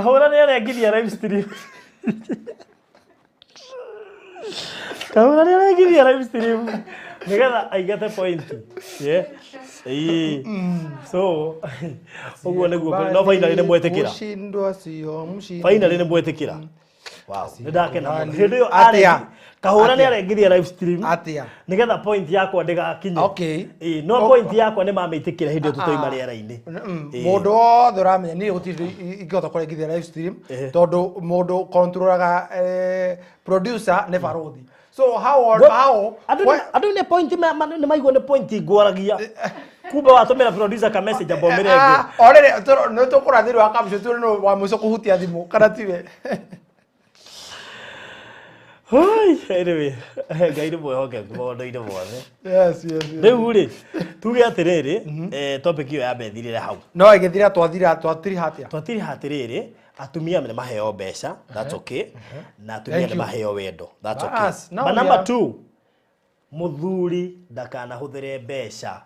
Kahũra nĩ arengithia live stream. Kahũra nĩ arengithia live stream nĩgetha aigate point. Yeah. Ĩĩ. So ũguo nĩguo no finally nĩ mwetĩkĩra. Kushindwa sio mshindi. Finally nĩ mwetĩkĩra. Wow. Nĩ ndakena mũno. Hĩndĩ ĩyo Atĩa? Kahũra nĩ Atĩa? arengithia live stream. Atĩa? Nĩgetha point yakwa ndĩgakinye. Okay. Ĩĩ, no point yakwa nĩ mamĩtĩkĩra hĩndĩ ĩyo tũtoima rĩera-inĩ. Ĩĩ. Mũndũ wothe ũramenya niĩ gũtirĩ ingĩhota kũrengithia live stream tondũ mũndũ controlaga producer nĩ barothi. So how how Andũ andũ nĩ point nĩ maigua nĩ point ngwaragia. Kumbe watũmĩra producer ka message amba ũmĩrenge. Ah, o rĩrĩ nĩ tũkũrathĩrwo wa kamũcio tuone nũ wa mũico kũhutia thimũ kana tiwe. Hoi, anyway, Ngai nĩ mwĩhokeku maũndũ-inĩ mothe. Yes. Rĩu rĩ, tuge atĩrĩrĩ, topic ĩyo yambe ĩthirĩre hau. No ĩgĩthira twathira twatiriha atĩa? Twatiriha atĩrĩrĩ, atumia nĩ maheo mbeca, that's okay. Na atumia Thank nĩ you. maheo wendo, that's okay. Bas, now But we number are- two, mũthuri ndakanahũthĩre mbeca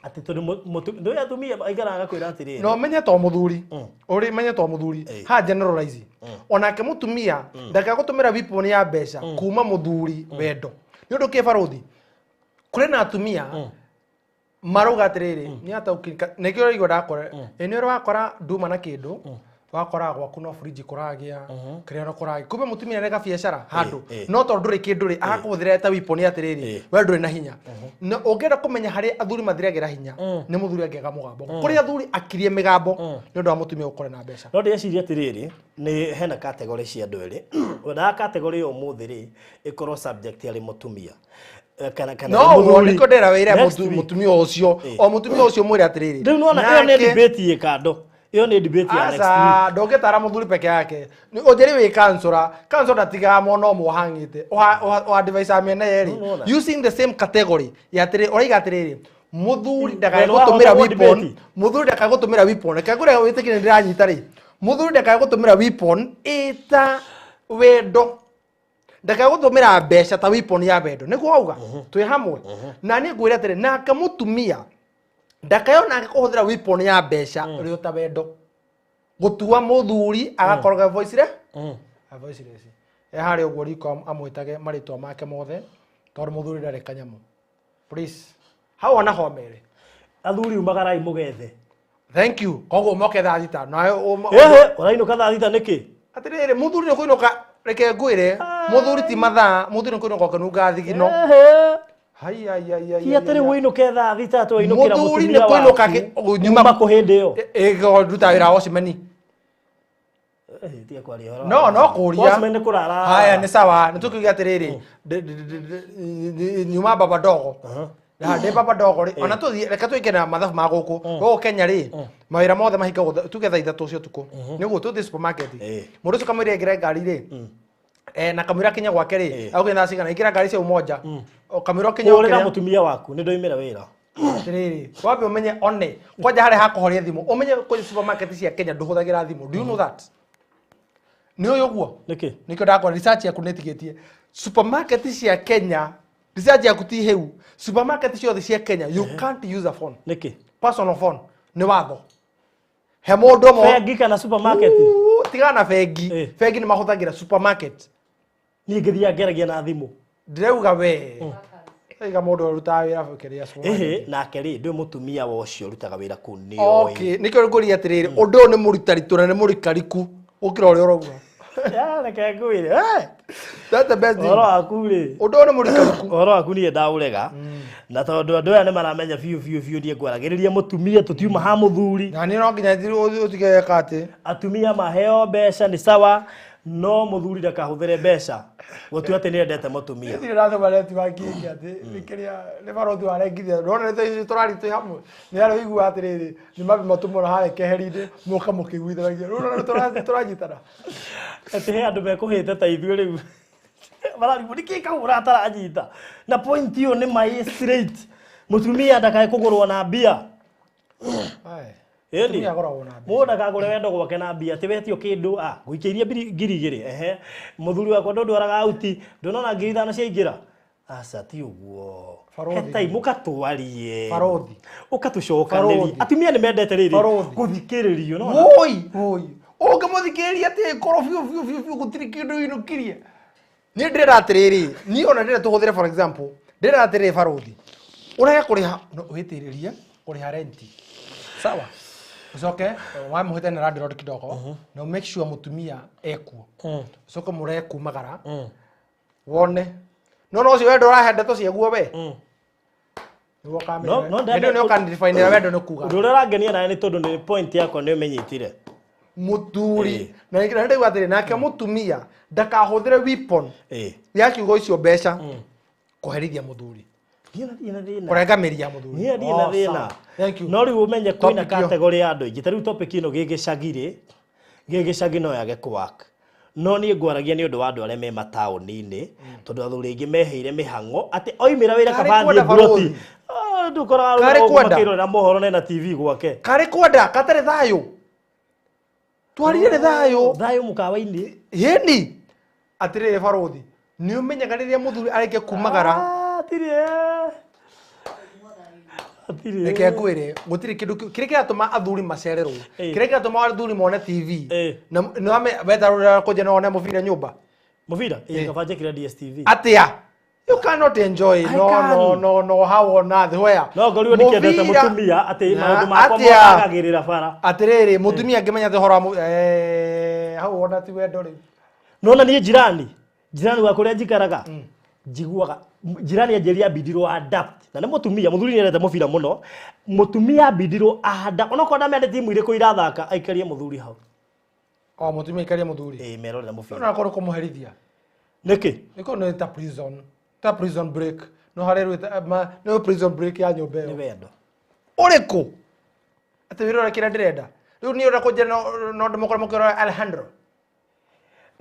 atĩ tondũ ndũĩ atumia aikaraga agakwĩra atĩrĩrĩ. No menye to muthuri uri menye to muthuri ha generalize onake mutumia ndakae gutumira weapon ya mbeca kuma muthuri wendo ni undu ki baruthi kuri na atumia marauga atiriri ni ataukirika nikio ũraigua ndakora ĩ nĩ ũrĩ wakora nduma na kĩndũ wakora gwaku no fridge kũragĩa kĩrĩa no kũragĩa kumbe mũtumia nĩ gabiacara handũ no tondũ ndũrĩ kĩndũ rĩ agakũhũthĩra ta weapon atĩrĩrĩ we ndũrĩ na hinya na ũngĩenda kũmenya harĩa athuri mathiragĩra hinya nĩ mũthuri angĩaga mũgambo kũrĩ athuri akirie mĩgambo nĩ ũndũ wa mũtumia gũkorwo na mbeca. No ndĩreciria atĩrĩrĩ, nĩ hena category cia andũ erĩ. Wendaga category ya ũmũthĩ rĩ ĩkorwo subject arĩ mũtumia. Kana No arĩ ũguo mũthuri. nĩkĩo ndĩra wĩre Next week. mũtumia ũcio o mũtumia ũcio mwĩre atĩrĩrĩ Rĩu nĩwona ĩyo nĩ nake- debate ĩ kando. Ĩyo nĩ debate ya next week. Aca, ndũngĩtara mũthuri peke yake. Ũnjĩri wĩ kansũra, kansũra ndatigaga mwana ũmwe ũhang'ĩte. Ũhadivaisa mĩena yerĩ. Nĩwona? Using the same category ya atĩrĩ, ũraiga atĩrĩrĩ, mũthuri ndakae We nĩwahota gũtũmĩra gũ weapon, debate? mũthuri ndakae gũtũmĩra weapon. Reke ngwĩre wĩtĩkire nĩndĩranyita rĩ. Mũthuri ndakae gũtũmĩra weapon ĩta wendo. Ndakae gũtũmĩra mbeca ta weapon ya wendo. Nĩguo wauga? Twĩ hamwe. Na niĩ ngwĩre atĩrĩ, nake mũtumia ndakae onake kũhũthĩra weapon ya mbeca rĩo ta wendo gũtua mũthuri agakoroga voice re A voice reci e harĩa ũguo riko amwĩtage marĩtwa make mothe tondũ mũthuri ndarĩ kanyamũ please hau ona homere. Athuri umagarai mũgethe. Thank you. Koguo moke thaa 6 nawe Ehe, ũrainũka thaa 6 nĩkĩ? Atĩrĩrĩ, mũthuri nĩ kũinũka, reke ngwĩre, mũthuri ti mathaa, mũthuri nĩ kũinũka ũkĩnunga thigino. Ehe. Hai, hai, hai, hai, Ti atĩ rĩu hai. ũinũke thaa 6 atĩ wainũkĩra Mũthuri mũtumia nĩ kũinũka waku. nyuma Uma kũ hĩndĩ ĩyo? Ĩ, nduta wĩra wa watchman. Tiga kwaria ũhoro wa No, no kũria. Watchman nĩ kũrara. Haya, nĩ sawa, nĩ tũkiuge atĩrĩrĩ, nyuma baba ndogo. Na ndĩ baba ndogo rĩ, ona tũthiĩ, reke tũike na mathabu ma gũkũ. Gũkũ Kenya rĩ, mawĩra mothe mahingagwo tuge thaa 3 cia ũtukũ. Nĩguo tũthiĩ supermarket. Mũndũ ũcio kamũira aingĩre ngari rĩ, na kamũira akinye gwake rĩ, agũkinya thaa cigana, ingĩra ngari cia Umoja. O kamũira ũkinye Hũrĩra ũkĩrĩa. mũtumia waku, nĩ ndoimĩra wĩra. Atĩrĩrĩ, wambe ũmenye one, kwanja harĩa hakũhoria thimũ, ũmenye kwĩ supermarket cia Kenya ndũhũthagĩra thimũ. Do you know that? Nĩ ũĩ ũguo? Nĩkĩ? Nĩkĩo ndakora research yaku nĩ ĩtigĩtie. Supermarket cia Kenya, research yaku ti hĩu. Supermarket ciothe cia Kenya, you can't use a phone. Nĩkĩ? Personal phone, nĩ watho. He mũndũ ũmwe. Bengi kana supermarket? Uu, tigana na bengi. Bengi nĩ mahũthagĩra supermarket. Niĩ ngĩthiaga ngeragia na thimũ. Ndĩrauga we. Ndĩrauga mũndũ ũrutaga wĩra kĩrĩa supermarket. Ĩhĩ, nake rĩ, ndũĩ mũtumia wa ũcio ũrutaga wĩra kũu nĩ oĩ. Okay, nĩkĩo ngũria atĩrĩrĩ, ũndũ ũyũ nĩ mũritaritũ na nĩ mũrikariku gũkĩra ũrĩa ũrauga. Ya, reke ngwĩre. That's the best thing. Ũhoro waku rĩ. Ũndũ ũyũ nĩ mũrikariku. Ũhoro waku niĩ ndaũrega. Na tondũ andũ aya nĩ maramenya biũ biũ biũ niĩ ngwaragĩrĩria mũtumia tũtiuma ha mũthuri. Na niĩ no nginya ũtige eka atĩ. Atumia maheo mbeca nĩ sawa, no mũthuri ndakahũthĩre mbeca gũtua atĩ nĩ endete mũtumia. Ndirĩ ndathoma network ĩngĩ atĩ nĩ kĩrĩa nĩ barothi warengithia. Ndona nĩ thaa ici tũraria twĩ hamwe. Nĩ araigua atĩrĩrĩ, nĩ mambe matũmwo harĩa keheri-inĩ mũka mũkĩiguithanagia. Rĩu ũrona nĩ tũranyitana. Atĩ he andũ mekũhĩte ta ithuĩ rĩu. Mararigwo nĩkĩ kahũra ataranyita. Na point ĩyo nĩ maĩ straight. Mũtumia ndakae kũgũrwo na mbia. Ĩni. Mũtumia agũragwo na mbia. Mũndũ ndakagũre wendo gwake na mbia atĩ wetio kĩndũ, ngũikĩirie 2,000, ehe. Mũthuri wakwa ndũndwaraga auti, ndũnona 5,000 ciaingĩra. Aca ti ũguo. Barothi. Hetai mũkatwarie. Barothi. Ũkatũcokanĩria. Barothi. Atumia nĩ mendete rĩrĩ Barothi. gũthikĩrĩrio, nĩwona? Woi, woi. Ũngĩmũthikĩrĩria atĩ ngoro biũ biũ biũ biũ gũtirĩ kĩndũ wĩinũkirie. Niĩ ndĩrenda atĩrĩrĩ, niĩ ona ndĩrenda tũhũthĩre for example, ndĩrenda atĩrĩrĩ barũthi. Ũrege kũrĩha, no wĩtĩrĩrie kũrĩha renti. Sawa. Ũcoke wamũhĩte na landlord kidogo, na make sure mũtumia ekuo. Ũcoke mũrege kumagara, wone. No no ũcio wendo ũrahe ndeto ciaguo we. Nĩguo ũkamenya. No, no, Hĩndĩ ĩyo nĩ ũkandidefinĩra wendo nĩ kuga. Ũndũ ũrĩa ũrangenia nawe nĩ tondũ nĩ point yakwa nĩ ũmenyitire. Mũthuri na nĩ ndĩraigua atĩrĩ nake mũtumia ndakahũthĩre weapon ya kiugo icio mbeca kũherithia mũthuri, Niĩ ndirĩ na thĩna. kũrenga mĩri ya mũthuri. Niĩ ndirĩ na Oh, thĩna. sawa. Thank you. No rĩu ũmenye kwĩna Topic ĩyo. category ya andũ aingĩ. Ta rĩu topic ĩno gĩgĩcagi rĩ, gĩgĩcagi no yage kũ-work. No niĩ ngwaragia nĩ ũndũ wa andũ arĩa me mataũni-inĩ, tondũ athuri aingĩ meheire mĩhang'o atĩ oimĩra wĩra Karĩ kaba athiĩ kwenda mburoti. barũthi. Ah, ndũkoraga Karĩ arũme kwenda. makĩrorera mohoro na ena TV gwake. Karĩ kwenda katarĩ thayũ, twarire nĩ thayũ. Thayũ mũkawa-inĩ. Yĩni atĩrĩrĩ barũthi, nĩ ũmenyaga rĩrĩa mũthuri arĩkia kumagara. Ah, atirĩ. Atirĩ. Reke ngwĩre, gũtirĩ kĩndũ kĩrĩa kĩratũma athuri macererwo, kĩrĩa kĩratũma athuri mone TV na nĩ wetarũrĩra kũnja no one mũbira nyũmba. Mũbira? Ĩ, kaba njĩkĩre DSTV. Atĩa? You cannot enjoy. I No, can. no, no, no, how on earth, where? No ngorirwo ndikĩendete Mũbira- mũtumia atĩ Na, maũndũ makwa atĩa? motagagĩrĩra bara. Atĩrĩrĩ, mũtumia angĩmenya atĩ ũhoro wa hau ona ti wendo rĩu. Nona niĩ jirani, jirani wa kũrĩa njikaraga, njiguaga jirani anjĩria ambindirwo adapt na nĩ mũtumia, mũthuri nĩ endete mũbira mũno, mũtumia ambindirwo adapt onokorwo ndamenya nĩ timu irĩkũ irathaka, aikarie mũthuri hau. O mũtumia aikarie mũthuri. Ĩĩ, merorera mũbira. Ona korwo kũmũherithia. Nĩkĩ? Nĩ korwo nĩ ta prison, ta prison break. No harĩa rwĩta ma nĩ prison break ya nyũmba Nĩ ĩyo. wendo. Ũrĩkũ? Atĩ wĩrore kĩrĩa ndĩrenda. Rĩu niĩ ũrĩa kũnjĩra no no ndĩmũkore mũkĩrora Alejandro.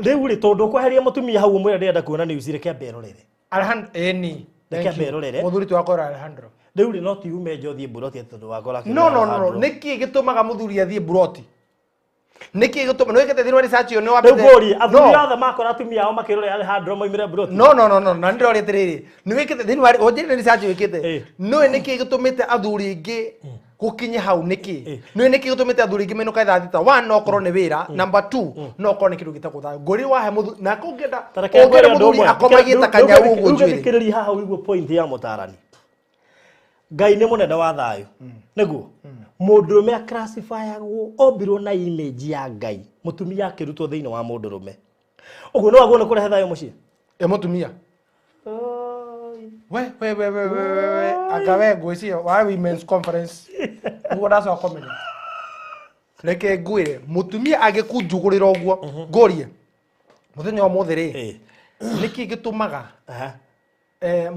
Rĩu rĩ, tondũ ũkweheria mũtumia hau ũmwĩre ndĩrenda kuona news, reke ambe erorere. Alejandro, ĩni. Reke Thank you. ambe erorere. Mũthuri ti wakora Alejandro. Rĩu rĩ, no ti ume nja ũthiĩ mburoti atĩ tondũ wakora akĩrora No, no, no, no. Alejandro. Nĩkĩ gĩtũmaga mũthuri athiĩ mburoti? Nĩkĩ gĩtũmaga? Nĩ wĩkĩte thĩinĩ wa research ĩyo nĩ Rĩu wambĩte. ngũrie, athuri No. othe makora atumia ao makĩrorera Alejandro moimĩre mburoti? No, no, no, no, na nĩndĩroria atĩrĩrĩ, nĩ wĩkĩte thĩinĩ wa ũnjĩrire nĩ research wĩkĩte. Nĩũĩ nĩkĩ gĩtũmĩte athuri aingĩ gũkinye hau nĩkĩ? Nĩũĩ nĩkĩ gĩtũmĩte athuri aingĩ mainũke thaa thita? One, no ũkorwo nĩ wĩra. Number two, no ũkorwo nĩ kĩndũ gĩtagwo thayũ. Ngũrĩre wahe mũthuri, nake ũngĩenda Ta reke ũngĩenda ngwĩre ũndũ mũthuri ũmwe. akomagie ta kanyau ũguo Rĩu njuĩrĩ. gĩthikĩrĩria haha ũigue point ya mũtarani. Ngai nĩ mũnene wa thayũ. Nĩguo mũndũrũme aclassifyagwo ombirwo na image ya Ngai, mũtumia akĩrutwo thĩinĩ wa mũndũrũme. Ũguo no agwo nĩ kũrehe thayũ mũciĩ. Ĩ mũtumia. We we we we we we we anga we ngwĩciria wa women's conference nĩguo ndacoka kũmenya. Reke ngwĩre, mũtumia angĩkunjugũrĩra ũguo, ngũrie mũthenya wa ũmũthĩ rĩ, nĩkĩ gĩtũmaga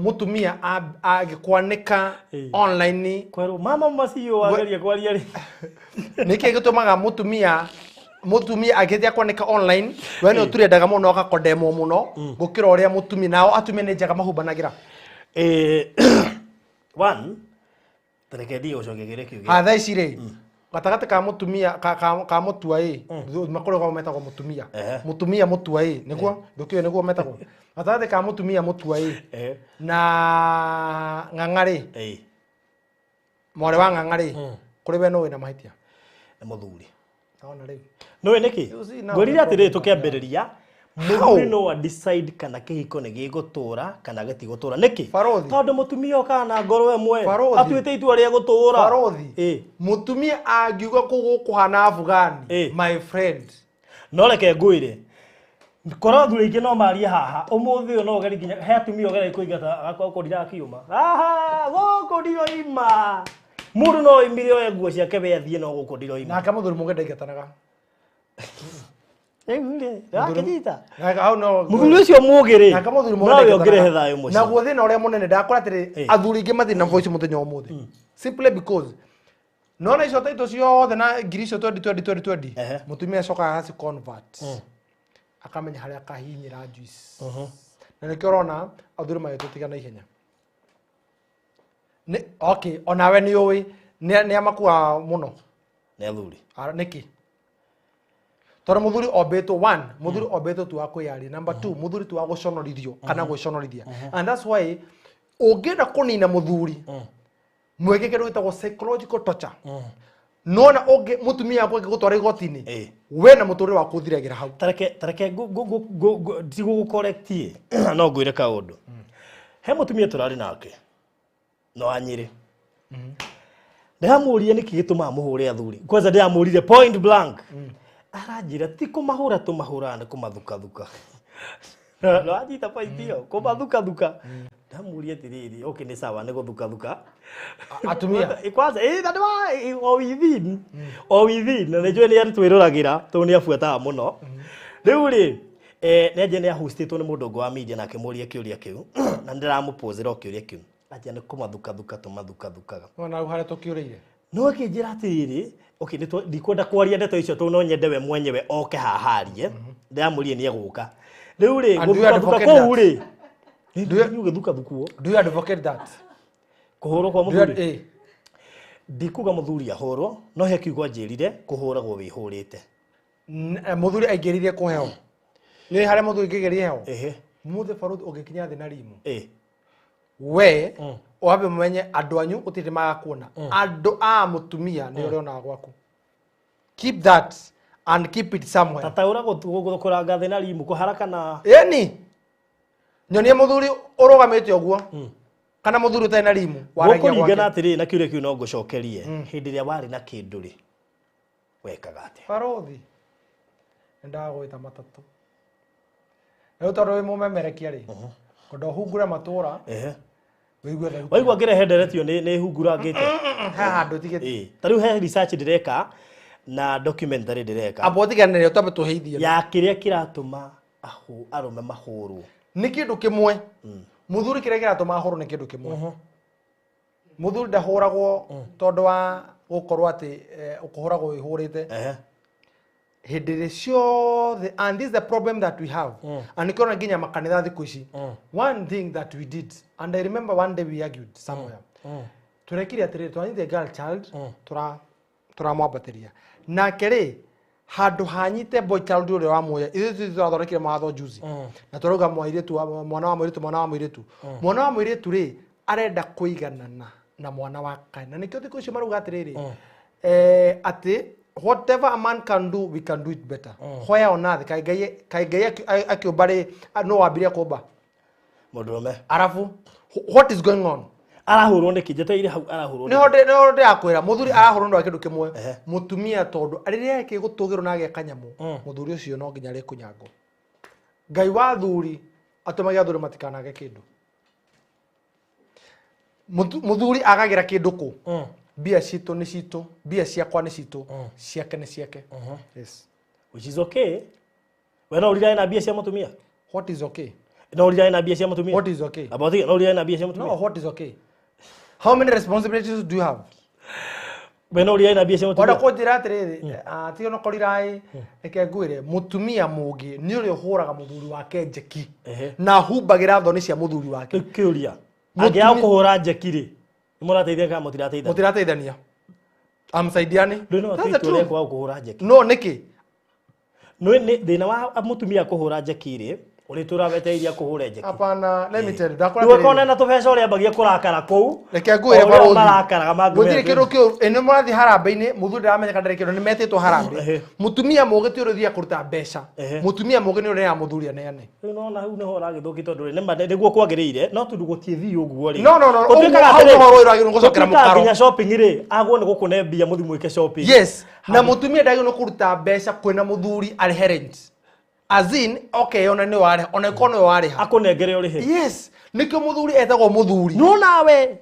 mũtumia angĩkwanĩka online Kwerwo mama macio wageria kwaria rĩ? Nĩkĩ gĩtũmaga mũtumia angĩthia kwanĩka online, we nĩ ũturendaga mũno agakondemwo mũno gũkĩra ũrĩa mũtumia, nao atumia nĩ njega mahumbanagĩra? One, reke ndige gũcokia kĩrĩa kiugo. Ha thaa ici rĩ, gatagatĩ ka mũtumia ka mũtua ĩ makũrĩ metagwo mũtumia, mũtumia mũtua ĩ nĩguo ndũkĩũĩ nĩguo metagwo, gatagatĩ ka mũtumia mũtua ĩ na ng'ang'a rĩ, mwarĩ wa ng'ang'a rĩ, kũrĩ we no wĩna mahĩtia? Nĩ mũthuri. Naona rĩu. Nĩũĩ nĩkĩ? You see now Ngwĩrire the atĩrĩrĩ problem. tũkĩambĩrĩria, mũthuri no a decide kana kĩhiko nĩ gĩgũtũra kana gĩtigũtũra. Nĩkĩ? Barũthi. Tondũ mũtumia okaga na ngoro ĩmwe, Barũthi. atuĩte itua rĩa gũtũra. Barũthi, mũtumia angiuga kũu gũkũhana Afghani, my friend. No reke ngwĩre, korwo athuri aingĩ no marie haha ũmũthĩ ũyũ, no ũgerie nginya he atumia ũgerie kũingata agakorwo kũu ndirakiuma haha, gũkũ ndiroima. Mũndũ no oimire oe nguo ciake we athiĩ, no gũkũ ndiroima. Nake mũthuri mũngĩ ndaingatanaga. Rĩu rĩ, ndĩrakĩnyita. Nake hau no Mũthuri ũcio mũũgĩ rĩ, nake mũthuri mũngĩ no we ndaingatanaga. ũngĩrehe thayũ mũciĩ. Naguo thĩna ũrĩa mũnene ndakora atĩrĩ, athuri aingĩ matirĩ na voice mũthenya wa ũmũthĩ, simply because nona icio taito ciothe na ngiri icio 20 20 20 20, mũtumia acokaga agaci convert, akamenya harĩa akahihinyĩra juice, na nĩkĩo ũrona athuri magĩtũtiga na ihenya. Nĩ okay, onawe nĩ ũĩ nĩ amakuaga mũno. Nĩ athuri. Nĩkĩ? Tondũ mũthuri ombĩtwo, one, mũthuri ombĩtwo tu wa kwĩyaria. Number two, mũthuri tu wa gũconorithio kana gwĩconorithia, and that's why ũngĩenda kũnina mũthuri, mwĩke kĩndũ gĩtagwo psychological torture. Nona ũngĩ mũtumia waku angĩgũtwara igoti-inĩ we na mũtũrĩre waku ũthiragĩra hau. Tareke ndigũgũkorektie no ngwĩre kaũndũ. He mũtumia tũrarĩ nake no anyĩrĩ. Ndĩramũria nĩkĩ gĩtũmaga mũhũre athuri. Kwanza ndĩramũrire point blank. Aranjĩra ti kũmahũra tũmahũraga nĩ kũmathukathuka. No anyita point ĩyo kũmathukathuka. Ndamũria atĩrĩrĩ, okay nĩ sawa nĩ gũthukathuka. Atumia kwanza na nĩ o within. O within na nĩ njũĩ nĩ atwĩroragĩra tondũ nĩ abuataga mũno. Rĩu rĩ nĩ anjia nĩ ahostĩtwo nĩ mũndũ ũngĩ wa media na akĩmũria kĩũria kĩu na nĩndĩramũpũzĩra o kĩũria kĩu. Anjia nĩ kũmathukathuka tũmathukathukaga. Nona hau harĩa tũkĩũrĩire. No akĩnjĩra atĩrĩrĩ, okay ndikwenda kwaria ndeto icio tondũ no nyende we mwenyewe oke haha arie. Ndĩramũrie nĩ egũka. Rĩu rĩ gũthukathuka kũu rĩ. Nĩ ũgĩthukathukuo. Do you advocate that? Kũhũrwo kwa mũthuri? Ndikuga mũthuri ahũrwo, no he kiugo anjĩrire kũhũragwo wĩhũrĩte. Mũthuri aingĩrire kũheo. Nĩ harĩa mũthuri ingĩgeria heo. Mũthĩ baruthi ũngĩkinya thĩ na rimu. We wambe mũmenye andũ anyu gũtirĩ magakuona. Andũ a mũtumia nĩ ũrĩonaga gwaku. Keep that and keep it somewhere. Tataũra kũranga thĩ na rimu kũhara kana ĩni. Nyonie mũthuri ũrũgamĩte ũguo. Kana mũthuri ũtarĩ na rimu. Gũkũringana atĩrĩrĩ na kĩũria kĩu no ngũcokerie. Hĩndĩ ĩrĩa warĩ na kĩndũ rĩ wekaga atĩa? Barothi nĩndagwĩta matatũ. Rĩu tondũ wĩ mũmemerekia rĩ kwenda ũhungure matũra wĩigue thauti. Waigua ngĩrehe nderetio nĩ hungurangĩte. Haha handũ tigĩte. Ta rĩu he research ndĩreka na documentary ndĩreka. Amba ũtiganĩre twambe tũheithie. Ya kĩrĩa kĩratũma arũme mahũrwo. Nĩ kĩndũ kĩmwe. Mũthuri kĩrĩa kĩratũma ahũrwo nĩ kĩndũ kĩmwe. Mũthuri ndahũragwo tondũ wa gũkorwo atĩ ũkũhũragwo wĩhũrĩte. Hĩndĩ ĩrĩa ciothe, and this is the problem that we have. And nĩkĩo nginya makanitha thikũ ici. One thing that we did, and I remember one day we argued somewhere. Tũrekire atĩrĩrĩ, twanyitire girl child, tũramwambatĩria. Nake rĩ, handũ hanyite boy child ũrĩa wamuoya, ithuĩ tũrathondekire mawatho juzi. Na tũrauga mũirĩtu, mwana wa mũirĩtu, mwana wa mũirĩtu. Mwana wa mũirĩtu rĩ, arenda kũiganana na mwana wa kana. Na nĩkĩo thikũ ici marauga atĩrĩrĩ, atĩ whatever a man can do, we can do it better. Where on earth kai Ngai akĩũmba rĩ, no wambirie kũmba? Mũndũrũme. Arabu, what is going on? Arahũrwo nĩkĩ? Njetereire hau arahũrwo nĩho ndĩrakwĩra mũthuri arahũrwo nĩ ũndũ wa kĩndũ kĩmwe. Mũtumia tondũ rĩrĩa ekĩgũtũgĩrwo na ageka nyamũ, mũthuri ũcio no nginya arĩkunyangwo. Ngai wa athuri atũmage athuri matikanage kĩndũ. Mũthuri agagĩra kĩndũ kũ? Mbia citũ nĩ citũ, mbia ciakwa nĩ citũ, ciake nĩ ciake. Yes. Which is okay. We no ũrirane na mbia cia mũtumia? What is okay? No ũrirane na mbia cia mũtumia? What is okay? About no ũrirane na mbia cia mũtumia? No, what is okay? How many responsibilities do you have? We no ũrirane na mbia cia mũtumia? Wenda kũnjĩra atĩrĩrĩ, tiga no kũriraĩ, reke ngwĩre, mũtumia mũngĩ nĩ ũrĩa ũhũraga mũthuri wake njeki na humbagĩra thoni cia mũthuri wake. Kĩũria. Angĩaga kũhũra njeki rĩ, mũrateithia kana mũtirateithania? Mũtirateithania. Amsaidiani. That's the truth. Kwa kũhũra njeki. No nĩkĩ? No nĩ thĩna wa mũtumia kũhũra njeki rĩ, ũrĩtũra wetereirie kũhũra njeki. Hapana, let me tell you. Ndakora atĩrĩrĩ. Ndũkona na tũbeca ũrĩa ambagia kũrakara kũu. Reke ngwĩre barũthi. Marakaraga mangĩmera. Gũtirĩ kĩndũ kĩũru. Ĩ nĩ mũrathiĩ harambĩ-inĩ, mũthuri ndaramenyeka ndarĩ kĩndũ, nĩ metĩtwo harambĩ. Mũtumia mũũgĩ ti ũrĩa ũthiaga kũruta mbeca. Mũtumia mũũgĩ nĩ ũrĩa ya mũthuri aneane. Rĩu nona hau nĩho ũragĩthũkia tondũ rĩ, nĩ nĩguo kwagĩrĩire, no tondũ gũtiĩthiĩ ũguo rĩ. No, no, no. Hau nĩho ũhoro ũragĩrĩirwo gũcokera mũkaro. Nginya shopping rĩ, agwo nĩ gũkũne mbia mũthiĩ mwĩke shopping. Yes. Na mũtumia ndagĩrĩirwo kũruta mbeca kwĩna mũthuri arĩhe rent. As in, okay, ona nĩ warĩha, ona ĩkorwo nĩwe warĩha. Akũnengere ũrĩhe. Yes. Nĩkĩo mũthuri etagwo mũthuri. No nawe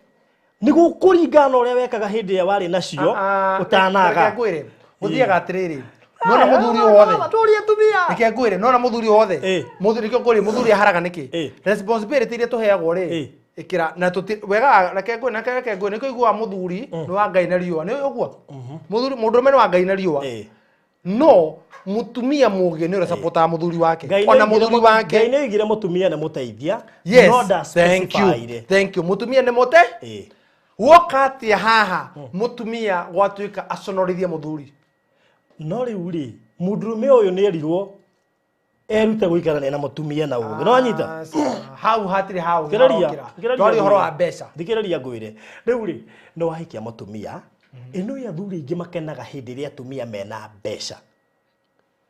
nĩ gũkũringana na ũrĩa wekaga hĩndĩ ĩrĩa warĩ nacio ũtanaga. Reke ngwĩre, gũthiaga atĩrĩrĩ. Nona mũthuri wothe. Tũrie atumia. Reke ngwĩre, nona mũthuri wothe. Mũthuri nĩkĩo ngwĩre, mũthuri aharaga nĩkĩ? Responsibility iria tũheagwo rĩ, ĩkĩra na tũti wega reke ngwĩre, na reke ngwĩre, nĩkĩo iguaga mũthuri nĩ wa Ngai na riũa. Nĩ ũguo? Mũthuri mũndũrũme nĩ wa Ngai na riũa. No mũtumia mũũgĩ nĩ ũrĩa supportaga mũthuri wake. Ona mũthuri wake. Ngai nĩ oigire mũtumia nĩ mũteithia. Yes. Thank you. Thank you. Mũtumia nĩ mũte? Woka atĩa haha mũtumia gwatuĩka aconorithie mũthuri? No rĩu rĩ, mũndũrũme ũyũ nĩ erirwo erute gũikarania na mũtumia na ũũgĩ. No anyita? Hau hatirĩ hau. Twari ũhoro wa mbeca. Thikĩrĩria ngwĩre. Rĩu rĩ, nĩ wahikia mũtumia Ĩno ya athuri aingĩ makenaga hĩndĩ ĩrĩa atumia mena mbeca.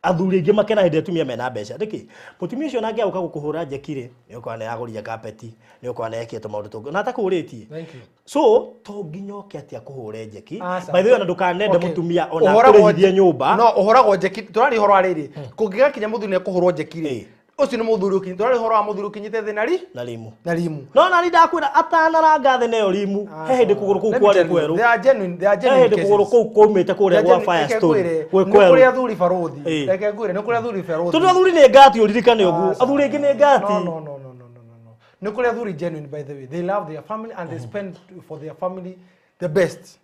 Athuri aingĩ makenaga hĩndĩ ĩrĩa atumia mena mbeca. Nĩkĩ? Mũtumia ũcio nake agũka gũkũhũra njeki rĩ, nĩ ũkora nĩ aragũrire kapeti, nĩ ũkora nĩ ekĩte tũmaũndũ tũngĩ. Na atakũrĩtie. Thank you. So, to nginya oke atĩ akũhũre njeki. Aca. By the way, ona ndũkanende Okay. mũtumia ona Ũhũragwo akũrĩhithie nyũmba. No ũhũragwo njeki, tũraria ũhoro wa rĩrĩ. Kũngĩgakinya mũthuri nĩ ekũhũrwo njeki rĩ. Ũcio nĩ mũthuri ũkinyĩte, tũraria ũhoro wa mũthuri ũkinyĩte thĩ na ri Na rimu. na rimu. No nani ndakwĩra atanaranga thĩ nayo rimu. He hĩndĩ kũgũrũ kũu Let me kwarĩ tell you, kwerũ. They are genuine, they are He genuine hĩndĩ kũgũrũ cases. kũu kwaumĩte kũrĩa They are gwa genuine- reke Firestone. ngwĩre, Gwĩ nĩ kũrĩ kwerũ. athuri barũthi. Reke ngwĩre, nĩ kũrĩ athuri barũthi. Tondũ athuri nĩ ngati ũririkane ũguo. Aca. Athuri aingĩ nĩ ngati. No, no, no, no, no, no, no, no. Nĩ kũrĩ athuri genuine, by the way. They love their family and they spend for their family the best.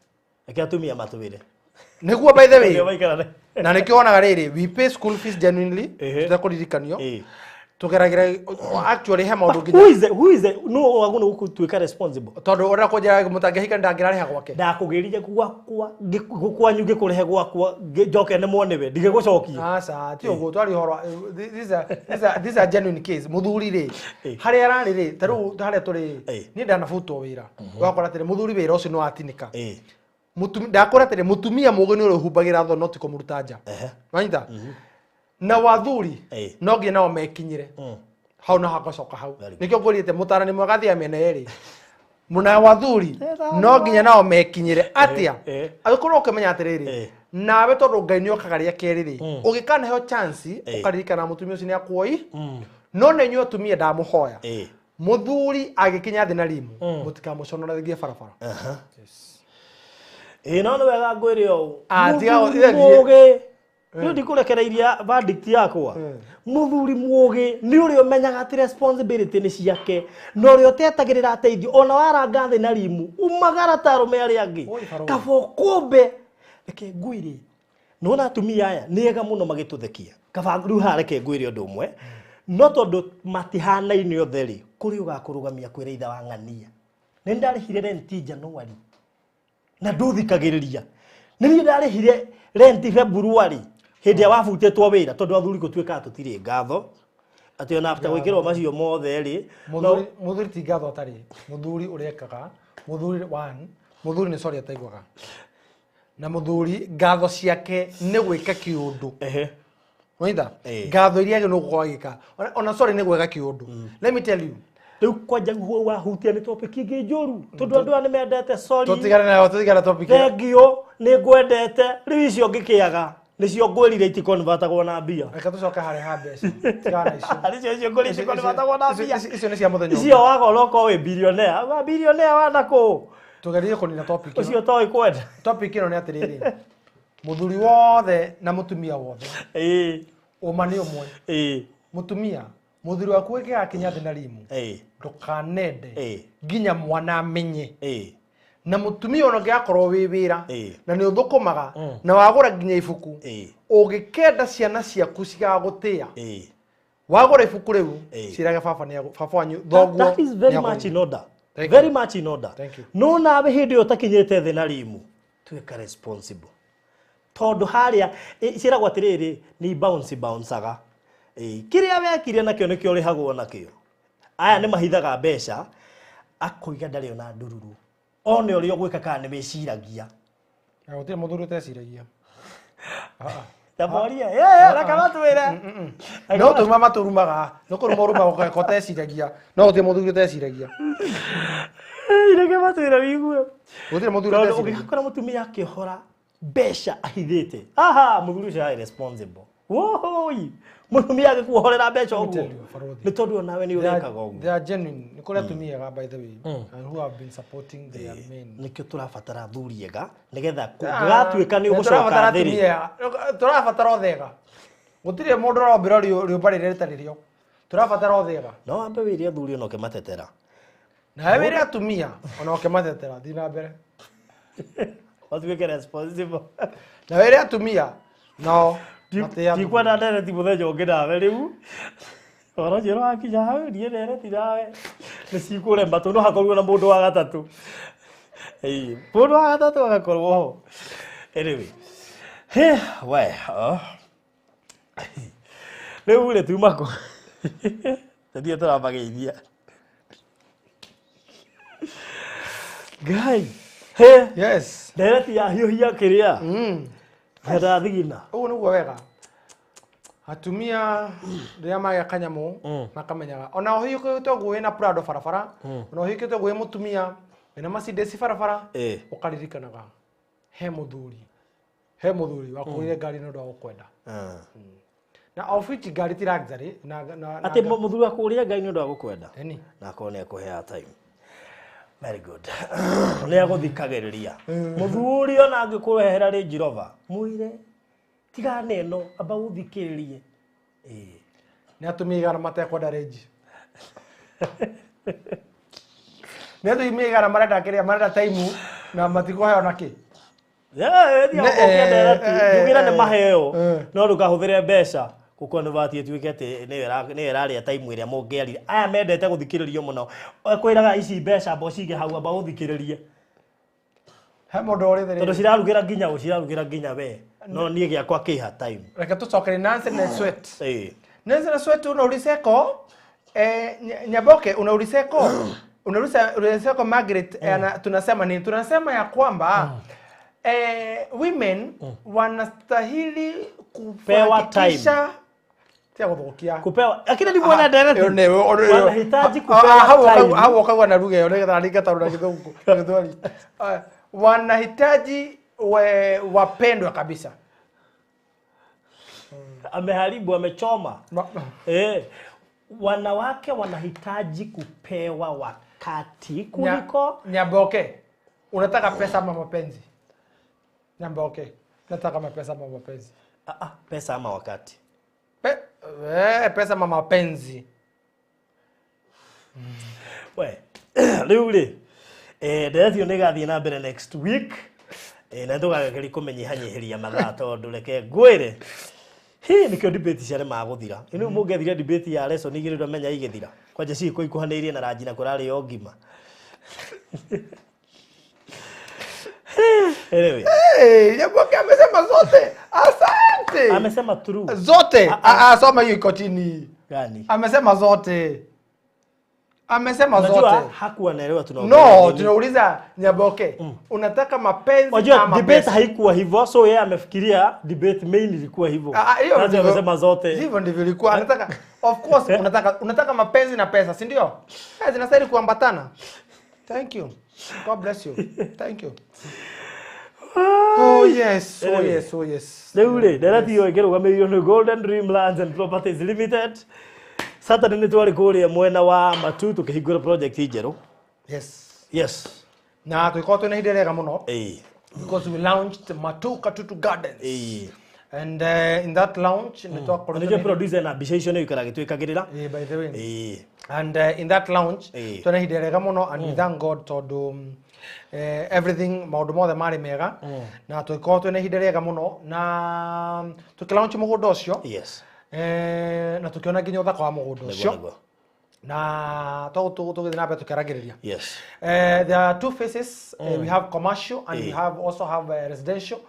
Reke atumia matwĩre. Nĩguo by the way. Nĩo maikarane. Na nĩkĩo wonaga rĩrĩ, we pay school fees genuinely, tũtekũririkanio. Tũgeragĩra actually he maũndũ nginya Who is the, who is the, no wagũrĩirwo gũtuĩka responsible. Tondũ ũrĩa kũnjĩra mũtangĩhika ndangĩrarĩha gwake. Ndakũgĩrire gwakwa, kwanyu ngĩkũrehe gwakwa, njoke nemwo nĩwe, ndigĩgũcokia. Aca, ti ũguo twaria ũhoro this is a genuine case. Mũthuri rĩ, harĩa ararĩ rĩ, ta rĩu harĩa tũrĩ niĩ ndanabutwo wĩra. Ũgakora atĩrĩ mũthuri wĩra ũcio nĩ watinĩka. Ndakora atĩrĩ mũtumia mũgĩ nĩ ũrĩa ũhumbagĩra thoni no ti kũmũruta nja. Wanyita? Na wathuri no nginya nao mekinyĩre. Hau no hagacoka hau. Nĩkĩo ngũrĩte mũtarani mwega thia mĩena yerĩ. Mũna wathuri no nginya nao mekinyĩre atĩa? Angĩkorwo ũkĩmenya atĩrĩrĩ, nawe tondũ Ngai nĩ okaga rĩa kerĩ rĩ, ũgĩkanaheo chance ũkaririkana mũtumia ũcio nĩ akuoi, no nĩ inyuĩ atumia ndamũhoya. Mũthuri agĩkinya thĩ na rimu, mũtikamũconorithagie barabara. Ĩĩ no nĩ wega ngwĩre ũũ. Tiga Mũthuri mũgĩ. Rĩu ndikũrekereiria verdict yakwa. Mũthuri mũgĩ nĩ ũrĩa ũmenyaga atĩ responsibility nĩ ciake na ũrĩa ũtetagĩrĩra ateithio ona waranga thĩ na rimu umagara ta arũme arĩa angĩ. Kaba ũkũmbe. Reke ngwĩre, nĩwona atumia aya nĩ ega mũno magĩtũthekia. Kaba rĩu haha reke ngwĩre ũndũ ũmwe. No tondũ matihanaine othe rĩ, kũrĩ ũgakũrũgamia kwĩra ithe wa ng'ania. Nĩ ndarĩhire renti January na ndũthikagĩrĩria. Nĩ niĩ ndarĩhire renti February hĩndĩ ĩrĩa wabutĩtwo wĩra tondũ athuri gũtuĩkaga tũtirĩ ngatho. Atĩ ona after gwĩkĩrwo macio mothe rĩ, Mũthuri ti ngatho atarĩ. Mũthuri ũrekaga, mũthuri one, mũthuri nĩ sorry ataiguaga. Na mũthuri ngatho ciake nĩ gwĩka kĩũndũ. Waitha? Ngatho iria agĩrĩirwo gũkorwo agĩka. Ona sorry nĩ gwĩka kĩũndũ. Let me tell you. Rĩu kwanja wahutia nĩ topic ĩngĩ njũru tondũ andũ aya nĩ mendete sorry. Tũtigane nayo, tũtigane topic ĩyo. Thengiũ, nĩ ngwendete. Rĩu icio ngĩkĩaga nĩcio ngwĩrire itikonvatagwo na mbia. Reke tũcoke harĩa ha mbeca. Tigana na icio. Icio icio ngwĩrire itikonvatagwo na mbia. Icio nĩ cia mũthenya ũngĩ. Icio waga ũroka wĩ billionaire. Wa billionaire wana kũ? Tũgerie kũnina topic ĩno. Ũcio toĩ kwenda. Topic ĩno nĩ atĩrĩrĩ. Mũthuri wothe na mũtumia wothe. Ũma nĩ ũmwe. Mũtumia, mũthuri waku ĩngĩgakinya thĩ na rimu. Ndũkanende nginya mwana amenye. Na mũtumia ona ũngĩgakorwo wĩ wĩra na nĩ ũthũkũmaga na wagũra nginya ibuku, ũngĩkenda ciana ciaku cigagũtĩa, wagũra ibuku rĩu cirage baba nĩ baba wanyu thoguo. That is very much in order. Very much in order. No nawe hĩndĩ ĩyo ũtakinyĩte thĩ na rimu, tuĩka responsible. Tondũ harĩa ciĩragwo atĩrĩrĩ nĩ bounce bounceaga. Kĩrĩa wekire nakĩo nĩkĩo ũrĩhagwo nakĩo. Aya nĩ mahithaga mbeca akoiga ndarĩ ona ndururu. One ũrĩa ũgwĩka kana nĩ wĩciragia. Na gũtirĩ mũthuri ũteciragia. Taboria, reke matwĩre. No tuma maturumaga, no kũruma ũrumaga ũgeka ũteciragia. No gũtirĩ mũthuri ũteciragia. Reke matwĩre wigue. Gũtirĩ mũthuri Tondũ ũteciragia. ũngĩgakora mũtumia akĩhora mbeca ahithĩte. Aha, mũthuri ũcio arĩ responsible. Woi, mũtumia agĩkuohorera mbeca ũguo. Nĩ tondũ onawe nĩ ũrekaga ũguo. They are genuine. Nĩ kũrĩ atumia ega by the way and who have been supporting their men. Nĩkĩo tũrabatara athuri ega nĩgetha kũngĩgatuĩka nĩ ũgũcoka thĩ rĩ. Tũrabatara othe ega. Gũtirĩ mũndũ ũrombĩrwo rĩũmba rĩrĩa rĩtarĩ rĩo. Tũrabatara othe ega. No wambe wĩre athuri ona ũkĩmatetera. Nawe wĩre atumia ona ũkĩmatetera. Thiĩ na mbere. Matuĩke responsible. Na wĩre atumia nao Ndikwenda ndereti mũthenya ũngĩ nawe rĩu. Ũhoro ũcio nĩwakinya hau niĩ ndereti nawe nĩ cikũrema tondũ no hakorwo na mũndũ wa gatatũ. Mũndũ wa gatatũ agakorwo ho. Anyway. We. Rĩu rĩ tuma kũ? Tũthiĩ tũramageithia. Ngai. He. Yes. Ndereti ya hiũhia kĩrĩa. Hera thigina. Ũguo nĩguo wega. Atumia rĩrĩa magĩa kanyamũ makamenyaga ona ũhikĩte ũguo wĩna Prado barabara, ona ũhikĩte ũguo wĩ mũtumia wĩna Mercedes barabara, ũkaririkanaga he mũthuri wakũgũrire ngari nĩ ũndũ wa gũkwenda. Na of which ngari ti luxury na atĩ mũthuri wakũgũrire ngari nĩ ũndũ wa gũkwenda na akorwo nĩ ekũheaga time. Very good. Nĩ agũthikagĩrĩria mũthuri ona angĩkũrehera Range Rover mwĩre tigana ĩno amba ũthikĩrĩrie. Nĩ atumia igana matekwenda Range. Nĩ atumia igana marenda kĩrĩa marenda time na matikũheo na kĩ. Njugĩra nĩ maheo no ndũkahũthĩre mbeca gũkonvert ĩtuĩke atĩ nĩyo ĩrarĩa time ĩrĩa mũngĩarire. Aya mendete gũthikĩrĩrio mũno. Kwĩraga ici mbeca amba ũcige hau amba ũthikĩrĩrie. He mũndũ ũrĩ tondũ cirarugĩra nginya ũ cirarugĩra nginya we no niĩ gĩakwa kĩha time. Reke tũcokere Nancy na Sweat. Nancy na Sweat unauliseko Nyaboke unauliseko unauliseko Margaret tunasema nini? Tunasema ya kwamba women wanastahili kufanikisha kupewa lakini ni bwana direct wanahitaji kupewa time. Hao wakawa na lugha yao na lugha na Kizungu na Kiswahili. Wanahitaji wapendwe kabisa. Ameharibu, amechoma. Wanawake wanahitaji kupewa wakati kuliko Nyaboke. Unataka pesa ama mapenzi? Nyaboke. Nataka mapesa ama mapenzi? Pesa ama wakati. Pesa ama mapenzi. We, rĩu rĩ, ndereti ĩyo nĩ ĩgathiĩ na mbere next week. Na tũgageria kũmenyihanyihĩria mathaa tondũ reke ngwĩre. Hĩ nĩkĩo debate ciaremaga gũthira. Ĩno mũngĩathire debate ya lesson igĩrĩ ndamenya igĩthira. Kwanja cigĩkorwo ikuhanĩirie na ranji na kũrarĩo ngima. Anyway. Hey, Nyaboke amesema zote. Asante. Amesema true. Zote. Soma hiyo iko chini. Gani? Amesema zote. Amesema zote. Unajua hakuwa anaelewa tunaongelea. No, tunauliza Nyaboke, unataka mapenzi ama debate pesa? Haikuwa hivyo, so yeye amefikiria debate main ilikuwa hivyo. Hiyo amesema zote. Hivyo ndivyo ilikuwa. Anataka of course unataka mapenzi na pesa, si ndio? Zinastahili kuambatana. Thank you. God bless you. Thank you. Oh yes, oh yes, oh yes. Rĩu rĩ, ndereti ĩyo ĩkĩrũgamĩrĩirwo nĩ Golden Dream Lands and Properties Limited. Saturday nĩ twarĩ kũrĩa mwena wa Matu tũkĩhingũra project njerũ. Yes. Yes. Na tũgĩkorwo twĩna ihinda rĩega mũno. Because we launched Matu Katutu Gardens. And in that launch nĩ twakorwo Nĩjo producer na mbica icio nĩ ikara gĩtwĩkagĩrĩra. By the way. And in that launch twĩna ihinda rĩega mũno and we thank God tondũ everything maũndũ mothe marĩ mega na tũgĩkorwo twĩna ihinda rĩega mũno na tũkĩlaunch mũgũnda ũcio. Yes. Na tukiona nginya ũthaka wa mũgũnda ũcio na tũgĩthiĩ na mbere tũkĩaragĩrĩria. Yes. There are two phases. We have commercial and we have also have residential.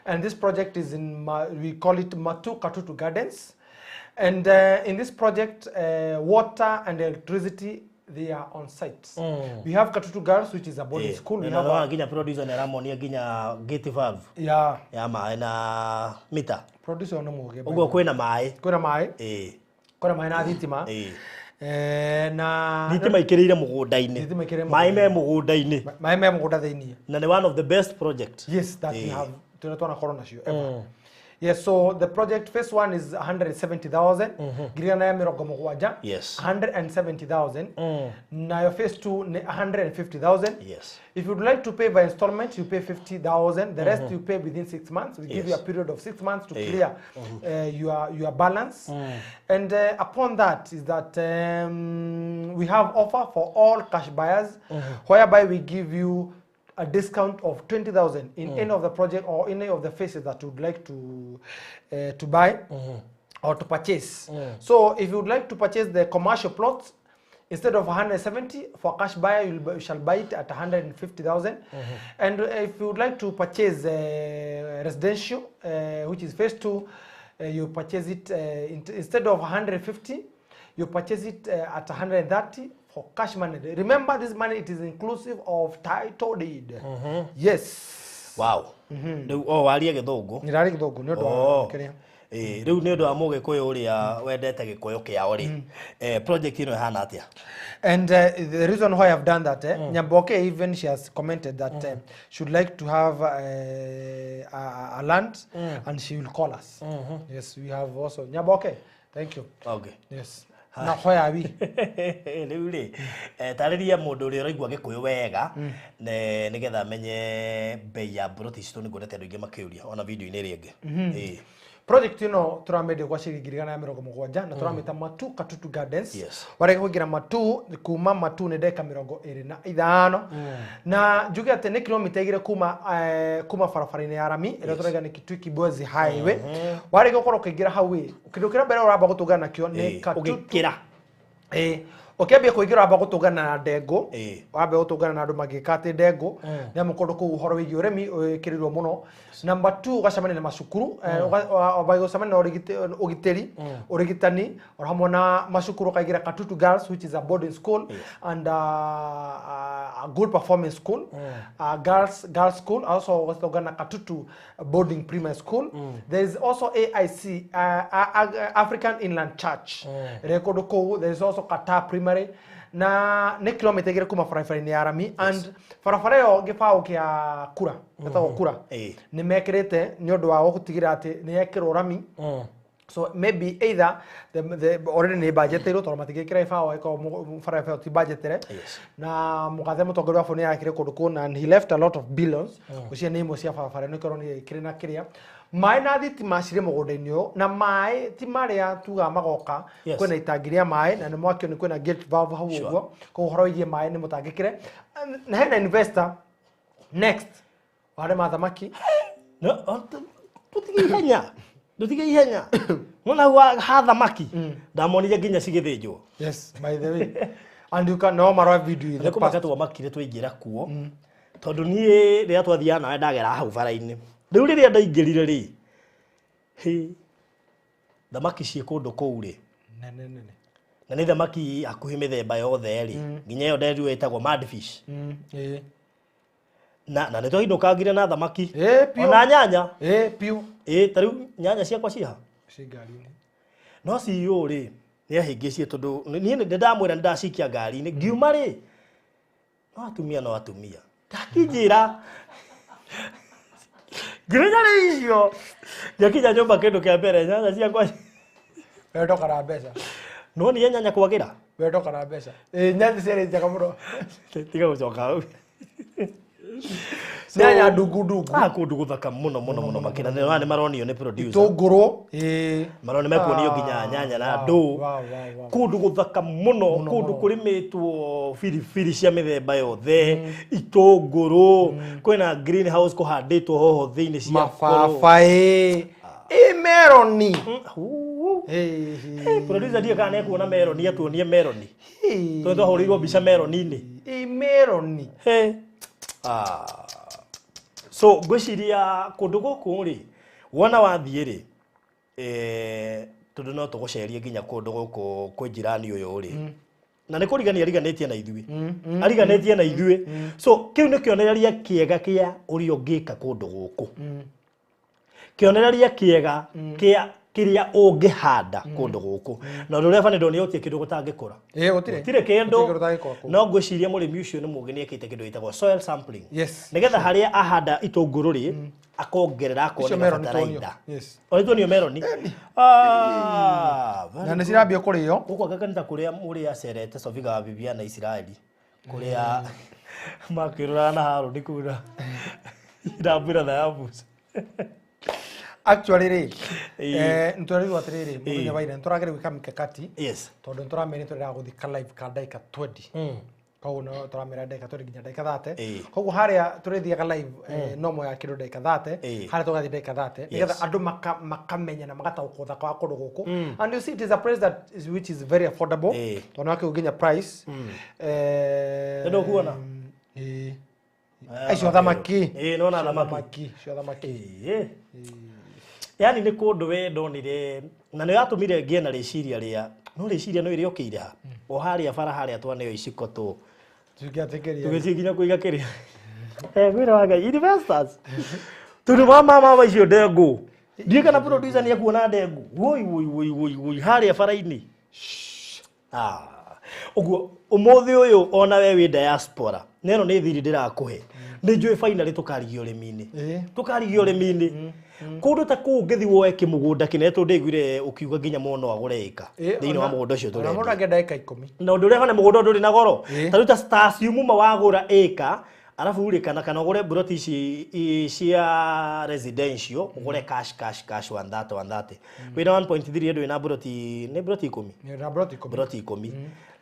And this project is in we call it Matu Katutu Gardens. And in this project water and electricity, they are on site. We have Katutu Girls, which is a boarding school. We have nginya producer na ramonia nginya gate valve. Yeah. Ya maĩ na mita. Producer no muge. Uguo kwina maĩ. Kwina maĩ. Kwina maĩ na thitima. Na thitima ikĩrĩire mũgũnda-inĩ. Maĩ me mũgũnda-inĩ. Maĩ me mũgũnda thĩinĩ. Na nĩ one of the best project. Yes, that we have twanakorwo nacio ever. Yes, so the project phase one is 170,000. Ngiri na mĩrongo mũgwanja. Yes. 170,000. Nayo phase two ni 150,000. Yes. If you'd like to pay by installment, you pay 50,000. The rest you pay within 6 months. We give you a period of 6 months to clear your balance. And upon that is that we have offer for all cash buyers, whereby we give you a discount of 20,000 in any of the project or any of the phases that you'd like to buy or to purchase. So if you'd like to purchase the commercial plots, instead of 170 for cash buyer, you shall buy it at 150,000. And if you would like to purchase residential, which is phase two, you purchase it instead of 150, you purchase it at 130 For cash money. Remember, this money, it is inclusive of title deed. Yes. Wow, rĩu o warie Gĩthũngũ. Nĩrarĩ Gĩthũngũ nĩ ũndũ wa kĩrĩa. Ĩĩ, rĩu nĩ ũndũ wa Mũgĩkũyũ ũrĩa wendete Gĩkũyũ kĩao rĩ, project ĩno ĩhana atĩa? And the reason why I've done that, Nyamboke even she has commented that she would like to have a land and she will call us. Yes, we have also. Nyamboke, thank you. Yes. Na hoya wi. Rĩu rĩ, tarĩria mũndũ ũrĩa ũraigua Gĩkũyũ wega nĩgetha amenye mbei ya mburoti citũ, nĩ nguonete andũ aingĩ makĩũria ona video-inĩ ĩrĩa ĩngĩ. Ĩĩ. Project ĩno tũramĩendia gwa ciringi 170,000 na tũramĩta Matu Katutu Gardens. Warega kũingĩra Matu, kuma Matu nĩ ndagĩka 25, na njuge atĩ nĩ kilomita 2 kuma barabara-inĩ ya rami ĩrĩa tũraiga nĩ Kitui Kibwezi Highway. Warega gũkorwo ũkĩingĩra hau ĩ, kĩndũ kĩrĩa mbere ũramba gũtũngana nakĩo nĩ Katutu. Ũgĩkĩra. Ĩĩ, ũkĩambia kũingĩra wamba gũtũngana na ndengũ. Wambia gũtũngana na andũ magĩka atĩ ndengũ, nĩ amu kũndũ kũu ũhoro wĩgiĩ ũrĩmi wĩkĩrĩirwo mũno. Number 2, ũgacemania na macukuru, wambagia gũcemania na ũgitĩri, ũrigitani, o hamwe na macukuru. Ũkaingĩra Katutu Girls, which is a boarding school and a good performing school, girls school. Also ũgatũngana na Katutu Boarding Primary School. There is also AIC, African Inland Church, ĩrĩa kũndũ kũu. There is also Qatar Primary, na nĩ kilomita 2 kuma barabara-inĩ ya rami, and barabara ĩyo gĩbaũ kĩa kura gĩtagwo kura nĩ mekĩrĩte nĩ ũndũ wa gũtigĩrĩra atĩ nĩ yekĩrwo rami. So maybe either the already nĩ budgetirwo, tondũ matingĩkĩra ibaũ angĩkorwo barabara ĩyo ti budgetire. Na mũgathe mũtongoria wa bũrũri nĩ arakire kũndũ kũu and he left a lot of billions. Ũcio nĩ imwe cia barabara ĩno ikorwo nĩ ĩkĩrĩ na kĩrĩa maĩ na thitima cirĩ mũgũnda-inĩ ũyũ, na maĩ ti marĩa tugaga magoka. Kwĩna itangi rĩa maĩ na nĩ mwakio, nĩ kwĩna gate valve hau. Ũguo koguo ũhoro wĩgiĩ maĩ nĩ mũtangĩkĩre, na hena investor next warĩma thamaki. No, tũtige ihenya, tũtige ihenya. Nona hau ha thamaki ndamonire nginya cigĩthĩnjwo. Yes, by the way, and you can no marora video in nĩ the kũmaka past. Twamakire twaingĩra kuo, tondũ niĩ rĩrĩa twathiaga nawe ndagera hau bara-inĩ rĩu, rĩrĩa ndaingĩrire rĩ, hĩ, thamaki ciĩ kũndũ kũu rĩ Nene nene. Na nĩ thamaki hakuhĩ mĩthemba yothe rĩ, nginya ĩyo nderirwo ĩtagwo mudfish. Na nĩ twainũkangire na thamaki. Ĩĩ, piũ. Ona nyanya. Ĩĩ, piũ. Ĩ, ta rĩu nyanya ciakwa ciha Ci ngari-inĩ. No CEO rĩ, nĩ ahĩngĩcie, tondũ niĩ nĩ ndamwĩra nĩ ndacikia ngari-inĩ ngiuma rĩ, no atumia, no atumia ndakinjĩra ngĩmenya rĩ icio ngiakinya nyũmba, kĩndũ kĩa mbere nyanya ciakwa. Wendo kana mbeca. No niĩ nyanya kwagĩra. Wendo kana mbeca. Ĩĩ, nyanya ciarĩ njega mũno. Tiga gũcoka hau. Nyanya ndungu ndungu. Ah, kũndũ gũthaka mũno mũno mũno makĩria nĩ maronio nĩ producer. Itũngũrũ, ĩĩ. Maroni mekuonio nginya nyanya na ndũ. Kũndũ gũthaka mũno, kũndũ kũrĩmĩtwo biribiri cia mĩthemba yothe, itũngũrũ, kwĩna greenhouse kũhandĩtwo hoho thĩinĩ cia Mababaĩ, ĩ, meroni. Huu. Ĩĩ. Producer, ndiĩ kana nĩekuona meroni, atuonie meroni, tondũ twahũrĩirwo mbica meroni-inĩ. Ĩ, meroni. He. Ah. So ngwĩciria kũndũ gũkũ rĩ, wona wathiĩ rĩ, tondũ no tũgũcerie nginya kũndũ gũkũ kwĩ njirani ũyũ rĩ, na nĩ kũrigania ariganĩtie na ithuĩ, ariganĩtie na ithuĩ. So kĩu nĩ kĩonereria kĩega kĩa ũrĩa ũngĩka kũndũ gũkũ, kĩonereria kĩega kĩa kĩrĩa ũngĩhanda kũndũ gũkũ, na ũndũ ũrĩa bani ndonire, gũtirĩ kĩndũ gũtangĩkũra. Ĩĩ, gũtirĩ. Gũtirĩ kĩndũ. Gũtirĩ kĩndũ gũtangĩkũra kũu. No ngwĩciria mũrĩmi ũcio nĩ mũũgĩ, nĩ ekĩte kĩndũ gĩtagwo soil sampling, nĩgetha harĩa ahanda itũngũrũ rĩ, akongerera Icio akonera meroni tuonio. bataraitha. Yes. Ona tuonio meroni. Ah, very Na nĩ good. cirambia kũrĩo. Gũkũ anga kanitha kũrĩa mũrĩa acerete Sofiga wa Bibia na Isiraeli, kũrĩa makĩrũraga na Harũni kuna ndambwĩra tha ya Musa. Actually rĩ, Ĩĩ. Nĩ tũrerirwo atĩrĩrĩ, mũthenya wa ira nĩ tũrageria gwĩka mikakati, tondũ nĩ tũramenya nĩ tũrenda gũthiĩ ka live ka ndagĩka 20, koguo no tũramera ndagĩka 20 nginya ndagĩka 30. Koguo harĩa tũrĩthiaga live, no moya kĩndũ ndagĩka 30, harĩa tũgathiĩ ndagĩka 30, nĩgetha andũ makamenya na magataũkwo ũthaka wa kũndũ gũkũ. And you see, it is a place that is, which is very affordable, tondũ wakĩu nginya price. Nĩ ndũkuona? Ĩĩ. Icio thamaki. Ĩĩ, nĩwona thamaki. Thamaki, icio thamaki. Ĩĩ. Yani nĩ kũndũ we ndonire na nĩ yatũmire ngĩe na rĩciria rĩa No rĩciria no ĩrĩa ũkĩire ha o harĩa bara harĩa twaneo iciko tũ Tũngĩatĩkĩria. tũgĩthiĩ nginya kũiga kĩrĩa mwĩra wa Ngai investors tondũ wa mama icio ndengũ ndiĩ kana producer nĩ ekuona ndengũ woi woi woi woi woi harĩa bara-inĩ. Ũguo ũmũthĩ ũyũ ona we wĩ diaspora neno nĩ thiri ndĩrakũhe nĩ njũĩ finally tũkarigia ũrĩmi-inĩ tũkarigia ũrĩmi-inĩ kũndũ ta kũu ũngĩthiĩ woe kĩmũgũnda kĩnene tondũ ndaiguire ũkiuga nginya mũndũ no agũre ĩka thĩinĩ wa mũgũnda ũcio Ona mũndũ tũrendia angĩenda ĩka 10. Na ũndũ ũrĩa hana mũgũnda ndũrĩ na goro Ĩĩ. ta rĩu ta Stasium ma wagũra ĩka arabu rĩ kana ũgũre mburoti ici cia residential ũgũre cash cash cash 130 130 wĩna 1.3 ndũrĩ na mburoti nĩ mburoti 10 Nĩ na plot 10. Mburoti 10.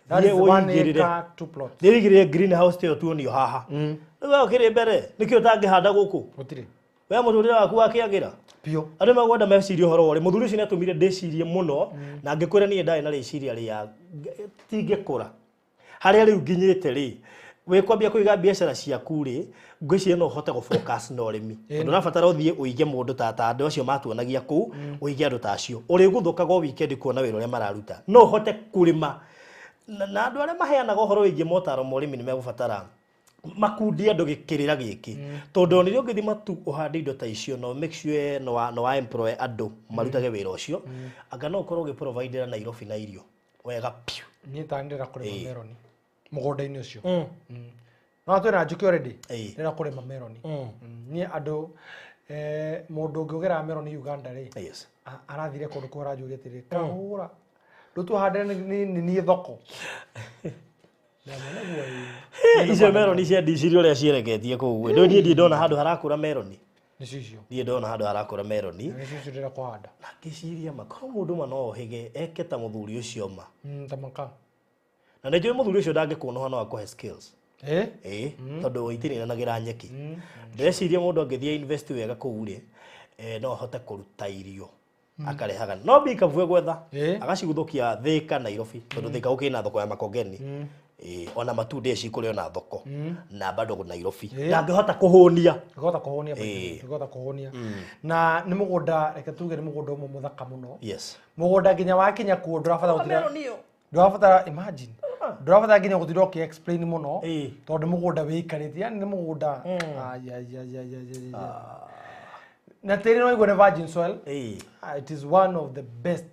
That Thiĩ is 1 ũigĩrĩre. acre 2 plots. Thiĩ ũigĩrĩre greenhouse ta ĩyo tuonio haha rĩu we ũkĩrĩ mbere nĩkĩo ũtangĩhanda gũkũ Gũtirĩ. we mũtũrĩre waku wakĩagĩra Biũ. andũ megwenda mecirie ũhoro wa ũrĩmi. Mũthuri ũcio nĩatũmire ndĩcirie mũno na ngĩkwĩra niĩ ndarĩ na rĩciria rĩa tingĩkũra harĩa rĩu nginyĩte rĩ wĩkwambia kũiga biacara ciaku rĩ ngwĩciria no ũhote gũ-focus na ũrĩmi tondũ ũrabatara ũthiĩ ũige mũndũ ta andũ acio matuonagia kũu ũige andũ ta acio ũrĩgũthũkaga o weekend kuona wĩra ũrĩa mararuta no ũhote kũrĩma na andũ arĩa maheanaga ũhoro wĩgiĩ motaro ma ũrĩmi nĩ megũbatara makundi andũ gĩkĩrĩra gĩkĩ tondũ ona rĩrĩa ũngĩthiĩ matu ũhande indo ta icio no make sure no wa employ andũ marutage wĩra ũcio anga no ũkorwo ũgĩprovidera Nairobi na irio wega piũ. Niĩ ta ndĩrenda kũrĩma meroni mũgũnda-inĩ ũcio. No twĩna njũkĩ already. Ndĩrenda kũrĩma meroni. Niĩ andũ mũndũ ũngĩ ũgeraga meroni Uganda rĩ Yes. Arathire kũndũ kũu aranjũria atĩrĩ kahũra ndũtũhandĩre nĩ niĩ thoko. Ndamwĩra nĩguo ĩĩ. Icio meroni cia ndicirie ũrĩa ciereketie kũu ndũ niĩ ndirĩ ndona handũ harakũra meroni. Nĩcio icio. Ndirĩ ndona handũ harakũra meroni. Nĩcio icio ndĩrenda kũhanda. Na ngĩciria ma korwo mũndũ ma no ohĩge eke ta mũthuri ũcio ma Ta maka. Na nĩ njũĩ mũthuri ũcio ndangĩkũnoha no akũhe skills. Eh? Ĩĩ tondũ itininanagĩra nyeki. Ndĩreciria mũndũ angĩthiĩ invest wega kũu rĩ no ahote kũruta irio akarehaga no mbikabu egwetha agaciguthũkia Thika Nairobi tondũ Thika gũkĩrĩ na thoko ya Makongeni. Ĩĩ ona matunda cikũrĩ ona thoko na bado Nairobi ndangĩhota kũhũnia. Ndĩngĩhota kũhũnia by the way, ndĩngĩhota kũhũnia. Na nĩ mũgũnda reke tuge nĩ mũgũnda ũmwe mũthaka mũno. Yes. Mũgũnda nginya wakinya kuo ndũrabatara gũtinda Meroni ĩyo. Ndũrabatara imagine. Ndũrabatara nginya gũtinda ũkĩ explain mũno tondũ nĩ mũgũnda wĩikarĩte yani nĩ mũgũnda ai ai ai ai ai ai. Na tĩri no waigua nĩ virgin soil. It is one of the best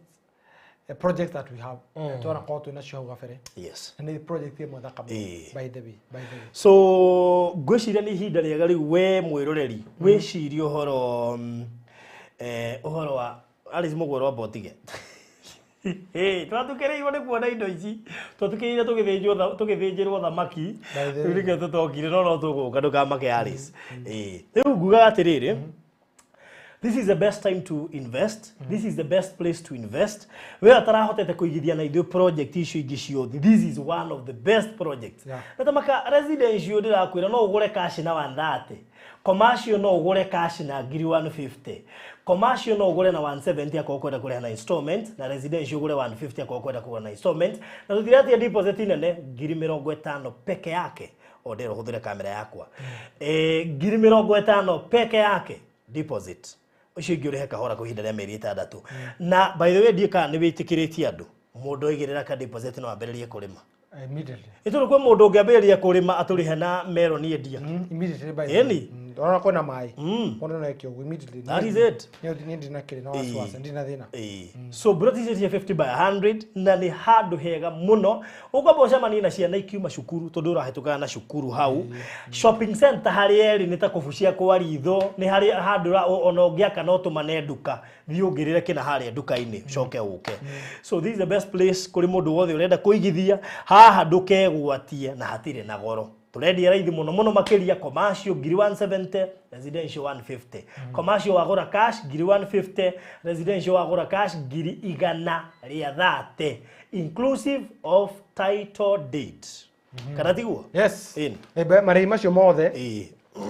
projects that we have. Twanakorwo twĩ nacio hau gabere. Yes. Na nĩ project ĩmwe thaka mũno by the way, by the way. So ngwĩciria nĩ ihinda rĩega rĩu we mwĩroreri wĩcirie ũhoro ũhoro wa Alice Mũgwero amba ũtige twatukĩrĩirwo nĩ kuona indo ici twatukĩrĩire tũgĩthĩnjĩrwo thamaki By the rĩu way. nĩkĩo tũtokire no no tũgũka ndũkamake Alice. Rĩu ngugaga atĩrĩrĩ this is the best time to invest. This is the best place to invest. We atarahotete kũigithia na ithuĩ project icio ingĩ ciothe this is one of the best projects. Na tamaka residential ndĩrakwĩra no ũgũre cash na 130 commercial no ũgũre cash na ngiri 150 commercial no ũgũre na 170 akorwo kwenda kũrĩha na installment na residential ũgũre 150 akorwo kwenda kũgũra na installment na tũtiratia deposit nene ngiri 50 peke yake o ndĩra ũhũthĩre kamera yakwa ngiri 50 peke yake deposit ũcio ingĩ ũrĩhe kahora kwa ihinda rĩa mĩeri 6 na by the way ndiĩ kana nĩ wĩtĩkĩrĩtie andũ mũndũ aigĩrĩra ka deposit no ambĩrĩrie kũrĩma. Immediately. Nĩ tondũ kwĩ mũndũ ũngĩambĩrĩria kũrĩma atũrĩhe na meroni endia. Immediately by the way. Ĩni. Ona kwĩna maĩ. Mũndũ no eke ũguo immediately. That is it. Niĩ ndina kĩrĩ na wasiwasi, ndina thĩna. So broti icio cia 50 by 100 na nĩ handũ hega mũno ũkwamba ũcemanie na ciana ikiuma cukuru tondũ ũrahĩtũkana na cukuru hau shopping center harĩa ĩrĩ nĩ ta kũbucia kwa ritho nĩ harĩ handũ ona ũngĩaka no tũmane nduka thiĩ ũngĩrĩre kĩna harĩa nduka-inĩ ũcoke ũke. So this is the best place kũrĩ mũndũ wothe ũrenda kũigithia haha ndũkegwatie na hatirĩ na goro tũrendia raithi mũno mũno makĩria commercial ngiri 170 residential 150 commercial wagũra cash ngiri 150 residential wagũra cash ngiri igana rĩa 30 inclusive of title deed kana tiguo? Yes. Ĩni. Marĩhi macio mothe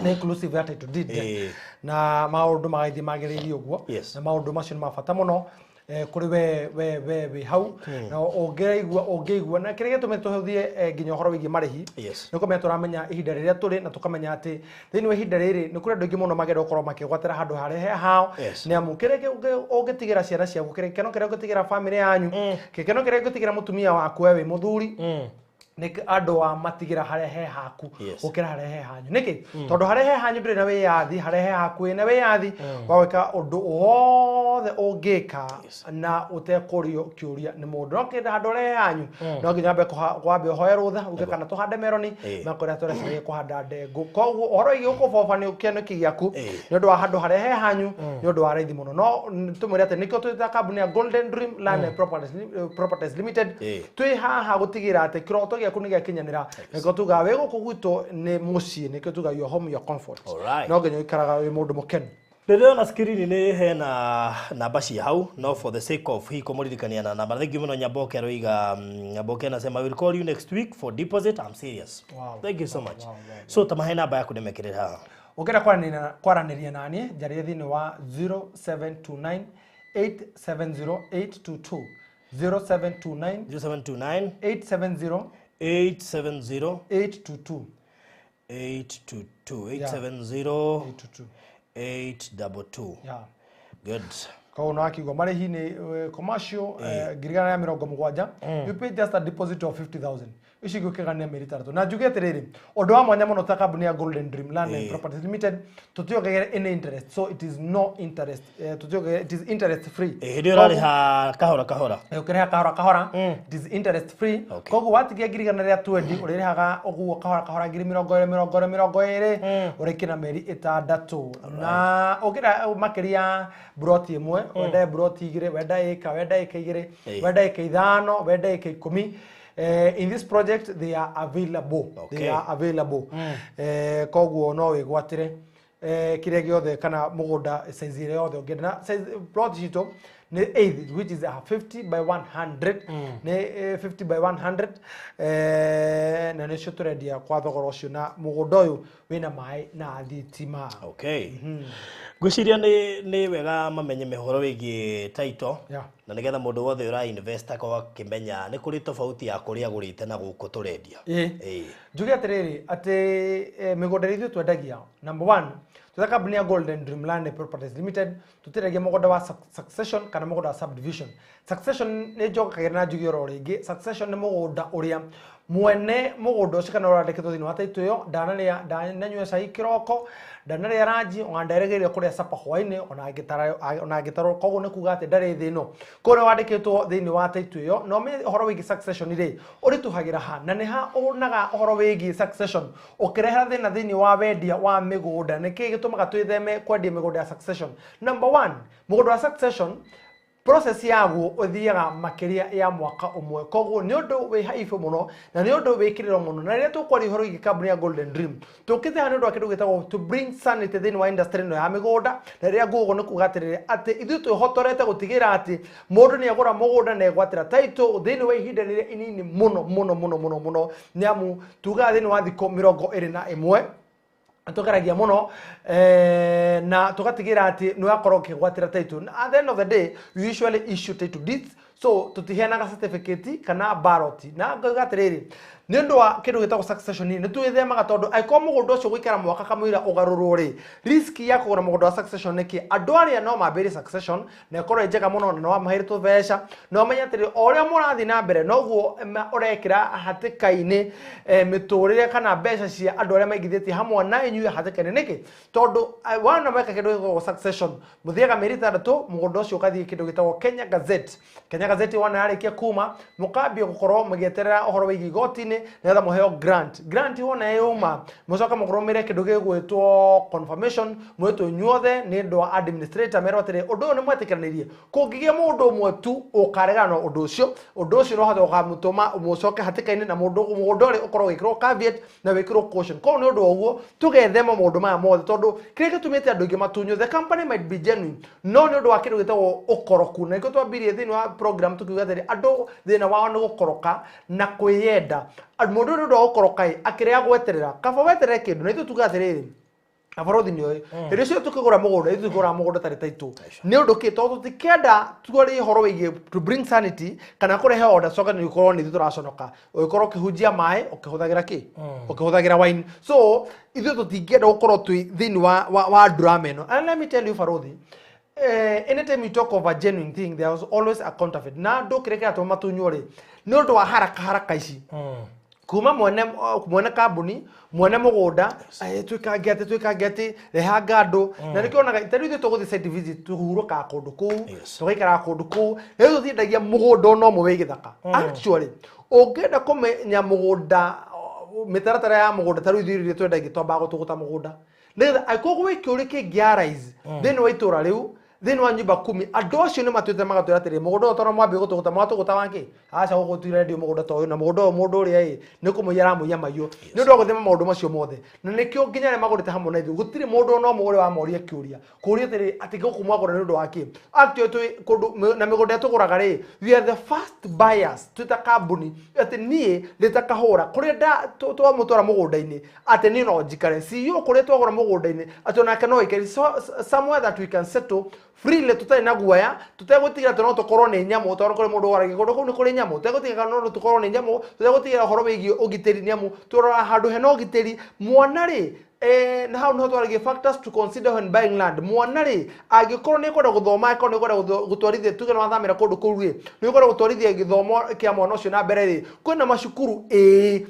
nĩ inclusive ya title deed. Na maũndũ magagĩthiĩ magĩrĩire ũguo. Yes. Na maũndũ macio nĩ ma bata mũno Kũrĩ we wĩ hau na ũngĩigua na kĩrĩa gĩtũmĩte tũhũthie nginya ũhoro wĩgiĩ marĩhi nĩ kũmenya tũramenya ihinda rĩrĩa tũrĩ na tũkamenya atĩ thĩinĩ wa ihinda rĩrĩ nĩ kũrĩ andũ aingĩ mũno mangĩenda gũkorwo makĩgwatĩra handũ harĩa he hao nĩ amu kĩrĩa ũngĩtigĩra ciana ciaku, gĩkeno kĩrĩa ũngĩtigĩra bamĩrĩ yanyu, gĩkeno kĩrĩa ũngĩtigĩra mũtumia waku we wĩ mũthuri nĩ andũ a matigĩra harĩa he haku gũkĩra harĩa he hanyu. Nĩkĩ? Tondũ harĩa he hanyu ndũrĩ na wĩyathi, harĩa he haku wĩna wĩyathi wa gwĩka ũndũ wothe ũngĩka na ũtekũrio kĩũria nĩ mũndũ. No kĩndũ handũ harĩa he hanyu no nginya wambe ũhoe rũtha uge kana tũhande meroni makũrĩa tũreciragia kũhanda ndengũ. Koguo ũhoro wĩgiĩ gũkũboba nĩ kĩoneki gĩaku nĩ ũndũ wa handũ harĩa he hanyu nĩ ũndũ wa raithi mũno. No tũmwĩre atĩ nĩkĩo twĩta kambuni ya Golden Dream Land and Properties Limited twĩ haha gũtigĩra atĩ kĩroto gĩaku nĩ gĩakinyanĩra. Nĩkĩo tugaga wĩ gũkũ gwitũ nĩ mũciĩ, nĩkĩo tugaga your home, your comfort. No nginya ũikaraga wĩ mũndũ mũkenu. Ndĩrona screen nĩ hena namba cia hau, no for the sake of hii kũmũririkania na namba. Thank you mũno. Nyaboke aroiga, Nyaboke anasema, "I will call you next week for deposit. I'm serious." Wow. Thank you so much. So tamahe namba yaku ndĩmekĩrĩre haha. Ũngĩenda kwaranĩria naniĩ njarĩrie thĩinĩ wa 0729 870 822, 0729 0729 870 870 822. 822, 870 822. 822. Yeah. Good. Koguo no akiuga marĩhi nĩ commercial 170,000, you pay just a deposit of 50,000, ici ingĩ ũkĩgania mĩeri 6. Na njuge atĩrĩrĩ, ũndũ wa mwanya mũno ta kambuni ya Golden Dream Land and Properties Limited, tũtiongagĩrĩra any interest, so it is no interest, tũtiongagĩrĩra, it is interest free. Hĩndĩ ĩyo ũrarĩha kahora kahora. Ũkĩrĩha kahora kahora, it is interest free. Koguo watigia 120,000 ũrĩrĩhaga ũguo kahora kahora 20,000 20 20 ũrĩkie na mĩeri 6. Na ũngĩenda makĩria broti 1, wenda broti 2, wenda ĩka, wenda ĩka 2, wenda ĩka 5, wenda ĩka 10, in this project they are available. They are available. Koguo no wĩgwatĩre kĩrĩa gĩothe kana mũgũnda size ĩrĩa yothe ũngĩenda. Na size plot citũ nĩ eighth, which is a 50 by 100, nĩ 50 by 100, na nĩcio tũrendia kwa thogora ũcio, na mũgũnda ũyũ wĩna maĩ na thitima. Okay, ngwĩciria nĩ wega mamenye mĩhoro wĩgiĩ title na nĩgetha mũndũ wothe ũra invest akorwo akĩmenya nĩ kũrĩ tofauti ya kũrĩa agũrĩte na gũkũ tũrendia. Njuge atĩrĩrĩ atĩ mĩgũnda ĩrĩa ithuĩ twendagia, number one, twĩta kambuni ya Golden Dream Land and Properties Limited tũtirendagia mũgũnda wa succession kana mũgũnda wa subdivision. Succession nĩ njokagĩra na njuge oro rĩngĩ, succession nĩ mũgũnda ũrĩa mwene mũgũnda ũcio kana ũrandĩkĩtwo thĩinĩ wa title ĩyo ndanarĩa, ndananyua cai kĩroko, ndanarĩa ranji, ona nderegeire kũrĩa sapa hwainĩ, ona angĩtarwo. Koguo nĩ kuga atĩ ndarĩ thĩ ĩno, koguo nĩ wandĩkĩtwo thĩinĩ wa title ĩyo. Na ũmenye ũhoro wĩgiĩ succession rĩ ũritũhagĩra ha na nĩ ha ũnaga ũhoro wĩgiĩ succession ũkĩrehera thĩna thĩinĩ wa wendia wa mĩgũnda. Nĩkĩ gĩtũmaga twĩtheme kwendia mĩgũnda ya succession? Number one, mũgũnda wa succession process yaguo ũthiaga makĩria ya mwaka ũmwe, koguo nĩ ũndũ wĩ haibũ mũno na nĩ ũndũ wĩkĩrĩrwo mũno. Na rĩrĩa tũkwaria ũhoro wĩgiĩ kambuni ya Golden Dream, tũkĩte haha nĩ ũndũ wa kĩndũ gĩtagwo to bring sanity thĩinĩ wa industry ĩno ya mĩgũnda. Na rĩrĩa nguga nĩ kuga atĩrĩrĩ atĩ ithuĩ twĩhotorete gũtigĩra atĩ mũndũ nĩ agũra mũgũnda na egwatĩra title thĩinĩ wa ihinda rĩrĩa inini mũno mũno mũno mũno mũno, nĩ amu tugaga thĩinĩ wa thikũ 21 tũgeragia mũno, na tũgatigĩra atĩ nĩ wakorwo ũkĩgwatĩra title. At the end of the day we usually issue title deeds, so tũtiheanaga certificate kana ballot. Na ngauga atĩrĩrĩ, nĩ ũndũ wa kĩndũ gĩtagwo succession nĩ twĩthemaga, tondũ angĩkorwo mũgũnda ũcio gũikara mwaka kamũira ũgarũrwo rĩ, risk ya kũgũra mũgũnda wa succession nĩkĩ andũ arĩa no mambĩrĩrie succession na ĩkorwo ĩ njega mũno na no maheire tũbeca, na ũmenye atĩrĩrĩ, o ũrĩa mũrathiĩ na mbere noguo ũrekĩra hatĩka-inĩ mĩtũrĩre kana mbeca cia andũ arĩa maigithĩtie hamwe na inyuĩ hatĩka-inĩ. Nĩkĩ? Tondũ wana mweka kĩndũ gĩtagwo succession, mũthiaga mĩeri 6, mũgũnda ũcio ũgathiĩ kĩndũ gĩtagwo Kenya Gazette. Kenya Gazette wana yarĩkia kuma, mũkambia gũkorwo mũgĩeterera ũhoro wĩgiĩ igoti-inĩ nĩgetha mũheo grant. Grant wona yauma, mũcoka mũkũrũmĩrĩre kĩndũ gĩgwĩtwo confirmation, mwĩtwo inyuothe nĩ ũndũ wa administrator, merwo atĩrĩ ũndũ ũyũ nĩ mwetĩkĩranĩirie. Kũngĩgĩa mũndũ ũmwe tu ũkaregana na ũndũ ũcio, ũndũ ũcio no ũhote gũkamũtũma mũcoke hatĩka-inĩ na mũgũnda ũrĩa ũkorwo ũgĩkĩrwo caveat na wĩkĩrwo caution. Koguo nĩ ũndũ wa ũguo tũgethema maũndũ maya mothe, tondũ kĩrĩa gĩtũmĩte andũ aingĩ matunywo, the company might be genuine, no nĩ ũndũ wa kĩndũ gĩtagwo ũkoroku. Na nĩkĩo twambirie thĩinĩ wa program tukiuga atĩrĩ andũ thĩna wao nĩ gũkoroka na kwĩyenda. Mũndũ nĩ ũndũ wa gũkoroka ĩ akĩrega gweterera, kaba weterere kĩndũ. Na ithuĩ tuga atĩrĩrĩ, Na borothi nĩ oĩ hĩndĩ cio tũkĩgũra mũgũnda, ithuĩ tũgũraga mũgũnda tarĩ taitũ. Nĩ ũndũ kĩ? Tondũ tũtikenda tuarie ũhoro wĩgiĩ to bring sanity kana kũrehe order, coka nĩ gũkorwo nĩ ithuĩ tũraconoka ũgĩkorwo ũkĩhunjia maĩ ũkĩhũthagĩra kĩ, ũkĩhũthagĩra wine. So ithuĩ tũtingĩenda gũkorwo twĩ thĩinĩ wa drama ĩno. And let me tell you, barothi, anytime you talk of a genuine thing, there was always a counterfeit. Na andũ kĩrĩa kĩratũma matunywo rĩ, nĩ ũndũ wa haraka haraka ici kuma mwene kambuni, mwene mũgũnda, twĩkange atĩ, twĩkange atĩ, rehanga andũ. Na nĩkĩo onaga ta rĩu ithuĩ tũgũthiĩ site visit, tũhurũkaga kũndũ kũu, tũgaikaraga kũndũ kũu. Rĩu tũtiendagia mũgũnda ona ũmwe wĩ gĩthaka. Actually, ũngĩenda kũmenya mũgũnda, mĩtaratara ya mũgũnda, ta rĩu ithuĩ iria twendagia, twambaga gũtũgũta mũgũnda nĩgetha angĩkorwo gwĩ kĩũria kĩngĩ arise thĩinĩ wa itũra rĩu, thĩinĩ wa nyũmba kumi, andũ acio nĩ matuĩte magatwĩra atĩrĩ, mũgũnda ũyũ tondũ mwambie gũtũgũta, mwatũgũta wakĩ? Aca, gũkũ tirendio mũgũnda ta ũyũ, na mũgũnda ũyũ mũndũ ũrĩa ĩ nĩ kũmũiya aramũiya maiyũ. Nĩ ũndũ wa gũthima maũndũ macio mothe, na nĩkĩo nginya arĩa magũrĩte hamwe na ithuĩ, gũtirĩ mũndũ ona ũmwe ũrĩa wamoria kĩũria kũria atĩrĩ atĩ gũkũ mwagũra nĩ ũndũ wa kĩ. Actually, twĩ kũndũ na mĩgũnda ĩrĩa tũgũraga rĩ, we are the first buyers twĩ ta kambuni, atĩ niĩ ndĩ ta kahũra kũrĩa twamũtwara mũgũnda-inĩ, atĩ niĩ no njikare CEO kũrĩa twagũra mũgũnda-inĩ, atĩ onake no aikare. So, somewhere that we can settle freely, tũtarĩ na guoya, tũtegũtigĩra atĩ no tũkorwo nĩ nyamũ, tondũ kũrĩ mũndũ waragia kũndũ kũu nĩ kũrĩ nyamũ, tũtegũtigĩra no tũkorwo nĩ nyamũ, tũtegũtigĩra ũhoro wĩgiĩ ũgitĩri, nĩ amu tũroraga handũ hena ũgitĩri. Mwana rĩ, na hau niho twaragia factors to consider when buying land. Mwana rĩ, angĩkorwo nĩ kwenda gũthoma, angĩkorwo nĩ kwenda gũtwarithia, tuge nĩ wathamĩra kũndũ kũu rĩ, nĩ ũkwenda gũtwarithia gĩthomo kĩa mwana ũcio na mbere rĩ, kwĩna macukuru ĩĩ.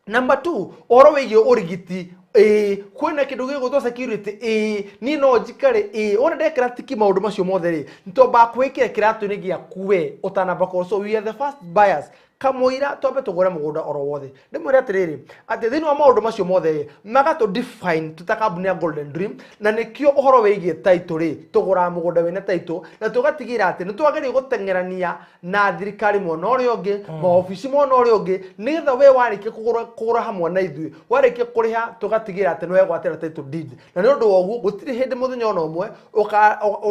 Number two, ũhoro wĩgiĩ ũrigiti ĩĩ, kwĩna kĩndũ gĩgwĩtwo security ĩĩ, niĩ no njikare ĩĩ. Wona ndekĩra tiki maũndũ macio mothe rĩ, nĩtwambaga kwĩkĩra kĩratũ-inĩ gĩaku we ũtanamba kũgũra. So we are the first buyers kamũira twambe tũgũre mũgũnda oro wothe. Ndĩmwĩre atĩrĩrĩ, atĩ thĩinĩ wa maũndũ macio mothe rĩ, magatũ define twĩ ta kambuni ya Golden Dream. Na nĩkĩo ũhoro wĩgiĩ title rĩ, tũgũraga mũgũnda wĩna title, na tũgatigĩrĩra atĩ nĩ twagĩrĩire gũteng'erania na thirikari mwena ũrĩa ũngĩ, maobici mwena ũrĩa ũngĩ, nĩgetha we warĩkia kũgũra hamwe na ithuĩ, warĩkia kũrĩha, tũgatigĩrĩra atĩ nĩ wegwatĩra title deed. Na nĩ ũndũ wa ũguo gũtirĩ hĩndĩ mũthenya ona ũmwe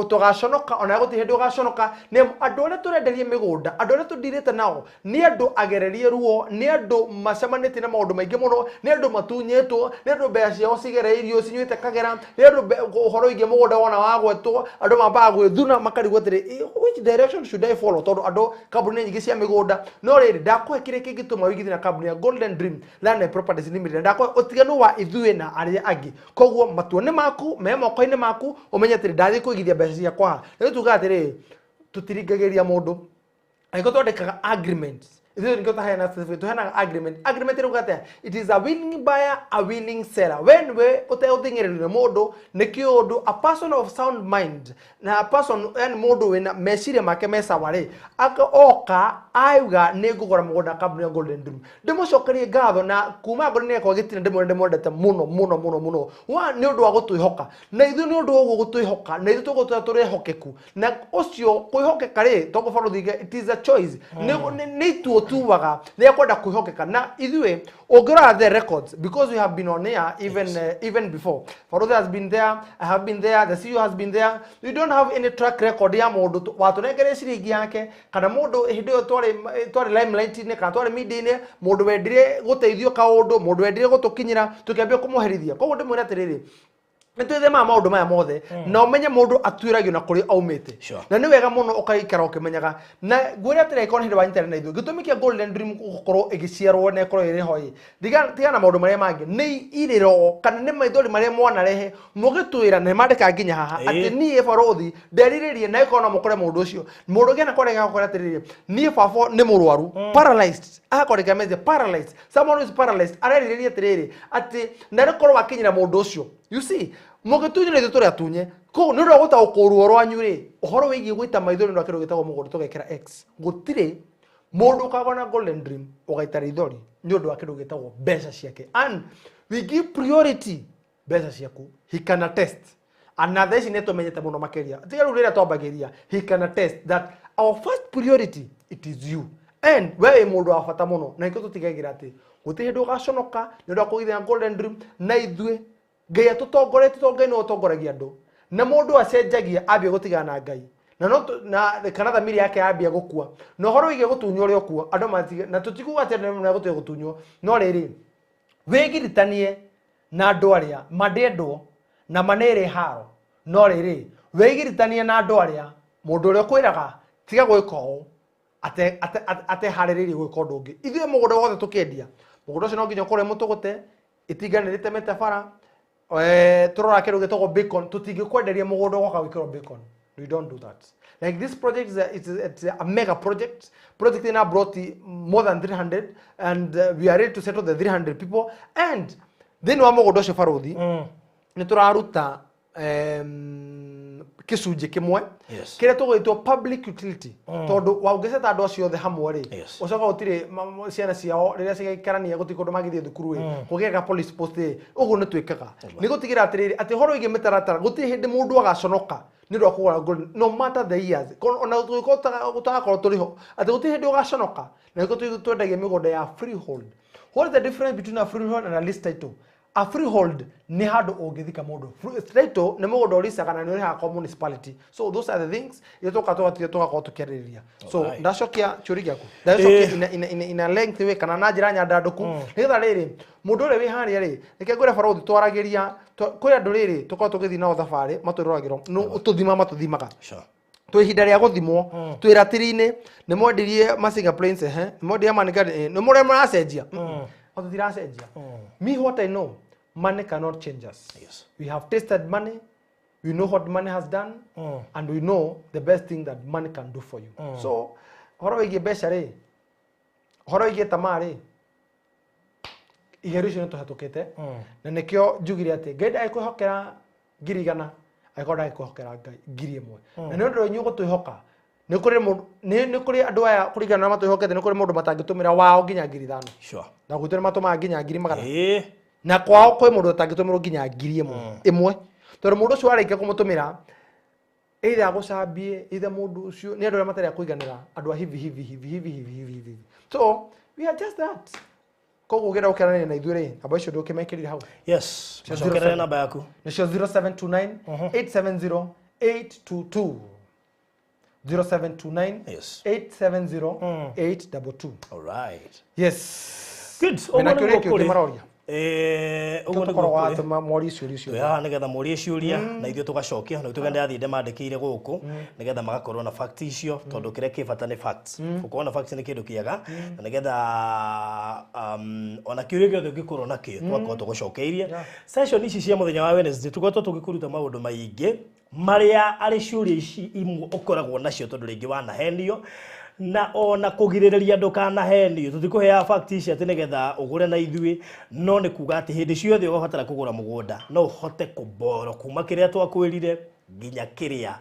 tũgaconoka, ona gũtirĩ hĩndĩ ũgaconoka, nĩ amu andũ arĩa tũrenderia mĩgũnda, andũ arĩa tũndirĩte nao, nĩ andũ agererie ruo, nĩ andũ macemanĩtie na maũndũ maingĩ mũno, nĩ andũ matunyĩtwo, nĩ andũ mbeca ciao cigereirio cinyuĩte kagera, nĩ andũ ũhoro wĩgiĩ mũgũnda wona wagwetwo, andũ mambaga gwĩthuna makarigwo atĩrĩ, "Which direction should I follow?" Tondũ andũ kambuni nyingĩ cia mĩgũnda. No rĩrĩ, ndakũhe kĩrĩa kĩngĩtũma wĩigithie na kambuni ya Golden Dream Land and Properties Limited, ndakũhe ũtiganu wa ithuĩ na arĩa angĩ. Koguo matua nĩ maku, me moko-inĩ maku, ũmenye atĩrĩ, ndathiĩ kũigithia mbeca ciakwa haha. Rĩu tugaga atĩrĩrĩ, tũtiringagĩrĩria mũndũ. Angĩkorwo twandĩkaga agreement, ithuĩ nĩkĩo tũheanaga certificate, tũheanaga agreement. Agreement ĩrauga atĩa? It is a willing buyer, a willing seller, when we ũtegũthing'ĩrĩrio nĩ mũndũ nĩ kĩũndũ, a person of sound mind na a person, yani mũndũ wĩna meciria make me sawa rĩ, oka auga nĩ ngũgũra mũgũnda kambuni ya Golden Dream, ndĩmũcokerie ngatho na kuma ngoro-inĩ yakwa gĩtina, ndĩmwĩre ndĩmwendete mũno mũno mũno mũno wa nĩ ũndũ wa gũtwĩhoka na ithuĩ. Nĩ ũndũ wa ũguo gũtwĩhoka na ithuĩ tũgũtũra tũrĩ ehokeku, na ũcio kwĩhokeka rĩ, tondũ barũthi, it is a choice, nĩ itua ũtuaga rĩa kwenda kwĩhokeka na ithuĩ. Ũngĩrora the records, because we have been on air even even before Barũthi has been there, I have been there, the CEO has been there, we don't have any track record ya mũndũ watũnengeire ciringi yake, kana mũndũ hĩndĩ ĩyo twarĩ limelight-inĩ kana twarĩ media-inĩ, mũndũ wendire gũteithio kaũndũ, mũndũ wendire gũtũkinyĩra, tũkĩambia kũmũherithia. Koguo ndĩmwĩre atĩrĩrĩ, nĩ twĩthemaga maũndũ maya mothe, na ũmenye mũndũ atuĩragio na kũrĩa aumĩte. Na nĩ wega mũno ũkaikara ũkĩmenyaga. Na ngwĩre atĩrĩ, angĩkorwo nĩ hĩndĩ wanyitanĩra na ithuĩ, gĩtũmi kĩa Golden Dream gũkorwo ĩgĩciarwo na ĩkorwo ĩrĩ ho ĩ, tigana na maũndũ marĩa mangĩ, nĩ irĩro kana nĩ maithori marĩa mwanarehe mũgĩtwĩra, na nĩmandĩkaga nginya haha atĩ niĩ barũthi nderirĩrie, na ĩkorwo no mũkore mũndũ ũcio, mũndũ ũngĩ anakwandĩka agakora atĩrĩrĩ, niĩ baba nĩ mũrwaru, paralyzed, agakwandĩka message paralyzed, someone who is paralyzed arerirĩria atĩrĩrĩ atĩ na rĩkorwo wakinyĩra mũndũ ũcio. You see, mũgĩtunywo ithuĩ tũrĩ atunye. Koguo nĩ ũndũ wa gũtaũkwo ruo rwanyu rĩ, ũhoro wĩgiĩ gũita maithori nĩ ũndũ wa kĩndũ gĩtagwo mũgũnda, tũgekĩra x. Gũtirĩ mũndũ ũkagwa na Golden Dream ũgaita rĩithori nĩ ũndũ wa kĩndũ gĩtagwo mbeca ciake, and we give priority mbeca ciaku. He can attest, and na thaa ici nĩ tũmenyete mũno makĩria, tiga rĩu rĩrĩa twambagĩria. He can attest that our first priority, it is you, and we wĩ mũndũ wa bata mũno, na nĩkĩo tũtigagĩra atĩ gũtirĩ hĩndĩ ũgaconoka nĩ ũndũ wa kũgithia Golden Dream na ithuĩ. Ngai atũtongoretie, tondũ Ngai nĩwe ũtongoragia andũ, na mũndũ acenjagia ambia gũtigana na Ngai na no na kana thamiri yake yambia gũkua. Na ũhoro wĩgiĩ gũtunywo ũrĩa ũkua andũ matige, na tũtikuga atĩ andũ nĩmegũtiga gũtunywo, no rĩrĩ, wĩgiritanie na andũ arĩa mandĩendwo. Na manere haro. No rĩrĩ, wĩgiritanie na andũ arĩa mũndũ ũrĩa ũkwĩraga tiga gwĩka ũũ ateharĩrĩirie gwĩka ũndũ ũngĩ. Ithuĩ mũgũnda wothe tũkĩendia, mũgũnda ũcio no nginya ũkorwo wĩ mũtũgũte, itinga nĩ rĩtemete bara, tũrora kĩndũ gĩtagwo bacon, tũtingĩkwenderia mũgũnda ũgoka gwĩkĩrwo bacon. We don't do that. Like this project is it's a mega project. Project in brought more than 300, and we are ready to settle the 300 people. And then wa mũgũnda ũcio barothi, nĩ tũraruta gĩcunjĩ kĩmwe kĩrĩa tũgwĩtwo public utility, tondũ waũngĩceta andũ acio othe hamwe rĩ, ũcoka gũtirĩ ciana ciao rĩrĩa cigaikarania gũtirĩ kũndũ magĩthiĩ thukuru rĩ, kũgĩe ga police post rĩ, ũguo nĩ twĩkaga nĩ gũtigĩra atĩrĩrĩ atĩ ũhoro wĩgiĩ mĩtaratara gũtirĩ hĩndĩ mũndũ agaconoka nĩ ũndũ wa kũgũra gold no matter the years, ona tũgĩkorwo tũrĩ ho atĩ gũtirĩ hĩndĩ ũgaconoka, na nĩkĩo twendagia mĩgũnda ya freehold. What is the difference between a freehold and a lease title? A freehold ni handũ ũngĩthika mũndũ. Title nĩ mũgũnda ũricaga na nĩ ũrĩhaga kwa municipality. So those are the things iria tũka tũgatiga tũgakorwo tũkĩarĩrĩria. So ndacokia kĩũria gĩaku. Ndacokia in a length way kana na njĩra nyandandũku. Nĩgetha rĩrĩ mũndũ ũrĩa wĩ harĩa rĩ, reke ngwĩre barothi twaragĩria kwĩ andũ rĩrĩ tũkorwo tũgĩthiĩ nao thabarĩ matwĩroragĩrwo tũthima matũthimaga. Twĩ ihinda rĩa gũthimwo twĩ ratiri-inĩ nĩ mwendirie Masinga Plains, nĩ mwendirie Amani Garden, nĩ mũrĩa mũracenjia. Tũtiracenjia. Me what I know, money cannot change us. Yes. We have tasted money, we know what money has done, and we know the best thing that money can do for you. So, horo wĩgiĩ mbeca rĩ, horo wĩgiĩ tamaa rĩ, igerio icio nĩ tũhetũkĩte, na nĩkĩo njugire atĩ Ngai ndagĩkwĩhokera 100,000, angĩkorwo ndagĩkwĩhokera Ngai 1,000. Na nĩ ũndũ wa inyuĩ gũtwĩhoka, nĩ kũrĩ andũ aya kũringana na matwĩhokete, nĩ kũrĩ mũndũ matangĩtũmĩra wao nginya 5,000. Sure. Na gwitũ nĩ matũmaga nginya 100,000. Na kwao kwĩ mũndũ ũtangĩtũmĩrwo nginya 1,000. Tondũ mũndũ ũcio warĩkia kũmũtũmĩra, either agũcambie, either mũndũ ũcio, nĩ andũ arĩa matarĩ a kũiganĩra, andũ a hivi hivi hivi hivi hivi hivi hivi. So, we are just that. Koguo ũngĩenda gũkeranĩria na ithuĩ rĩ, namba icio ndũkĩmekĩrire hau. Yes. Macokerere namba yaku. Nĩcio 0729 870 822. 0729 870 822. All right. Yes. Good. Mena kĩũria kĩu kĩmaroria. Ũguo nĩguo watũma mworie ciũria icio. Haha nĩgetha mũrie ciũria na ithuĩ tũgacokia, na ithuĩ ndathiĩ ndĩmandĩkĩire gũkũ nĩgetha magakorwo na facts icio, tondũ kĩrĩa kĩ bata nĩ facts. Gũkorwo na facts nĩ kĩndũ kĩega, na nĩgetha ona kĩũria gĩothe ũngĩkorwo nakĩo tũgakorwo tũgũcokeirie. Session ici cia mũthenya wa Wednesday tũkoretwo tũgĩkũruta maũndũ maingĩ marĩa arĩ ciũria ici imwe ũkoragwo nacio tondũ rĩngĩ wanahenio, na ona kũgirĩrĩria ndũkanahenio. Tũtikũheaga fact ici atĩ nĩgetha ũgũre na ithuĩ, no nĩ kuga atĩ hĩndĩ ciothe ũgabatara kũgũra mũgũnda no ũhote kũboro kuma kĩrĩa twakwĩrire nginya kĩrĩa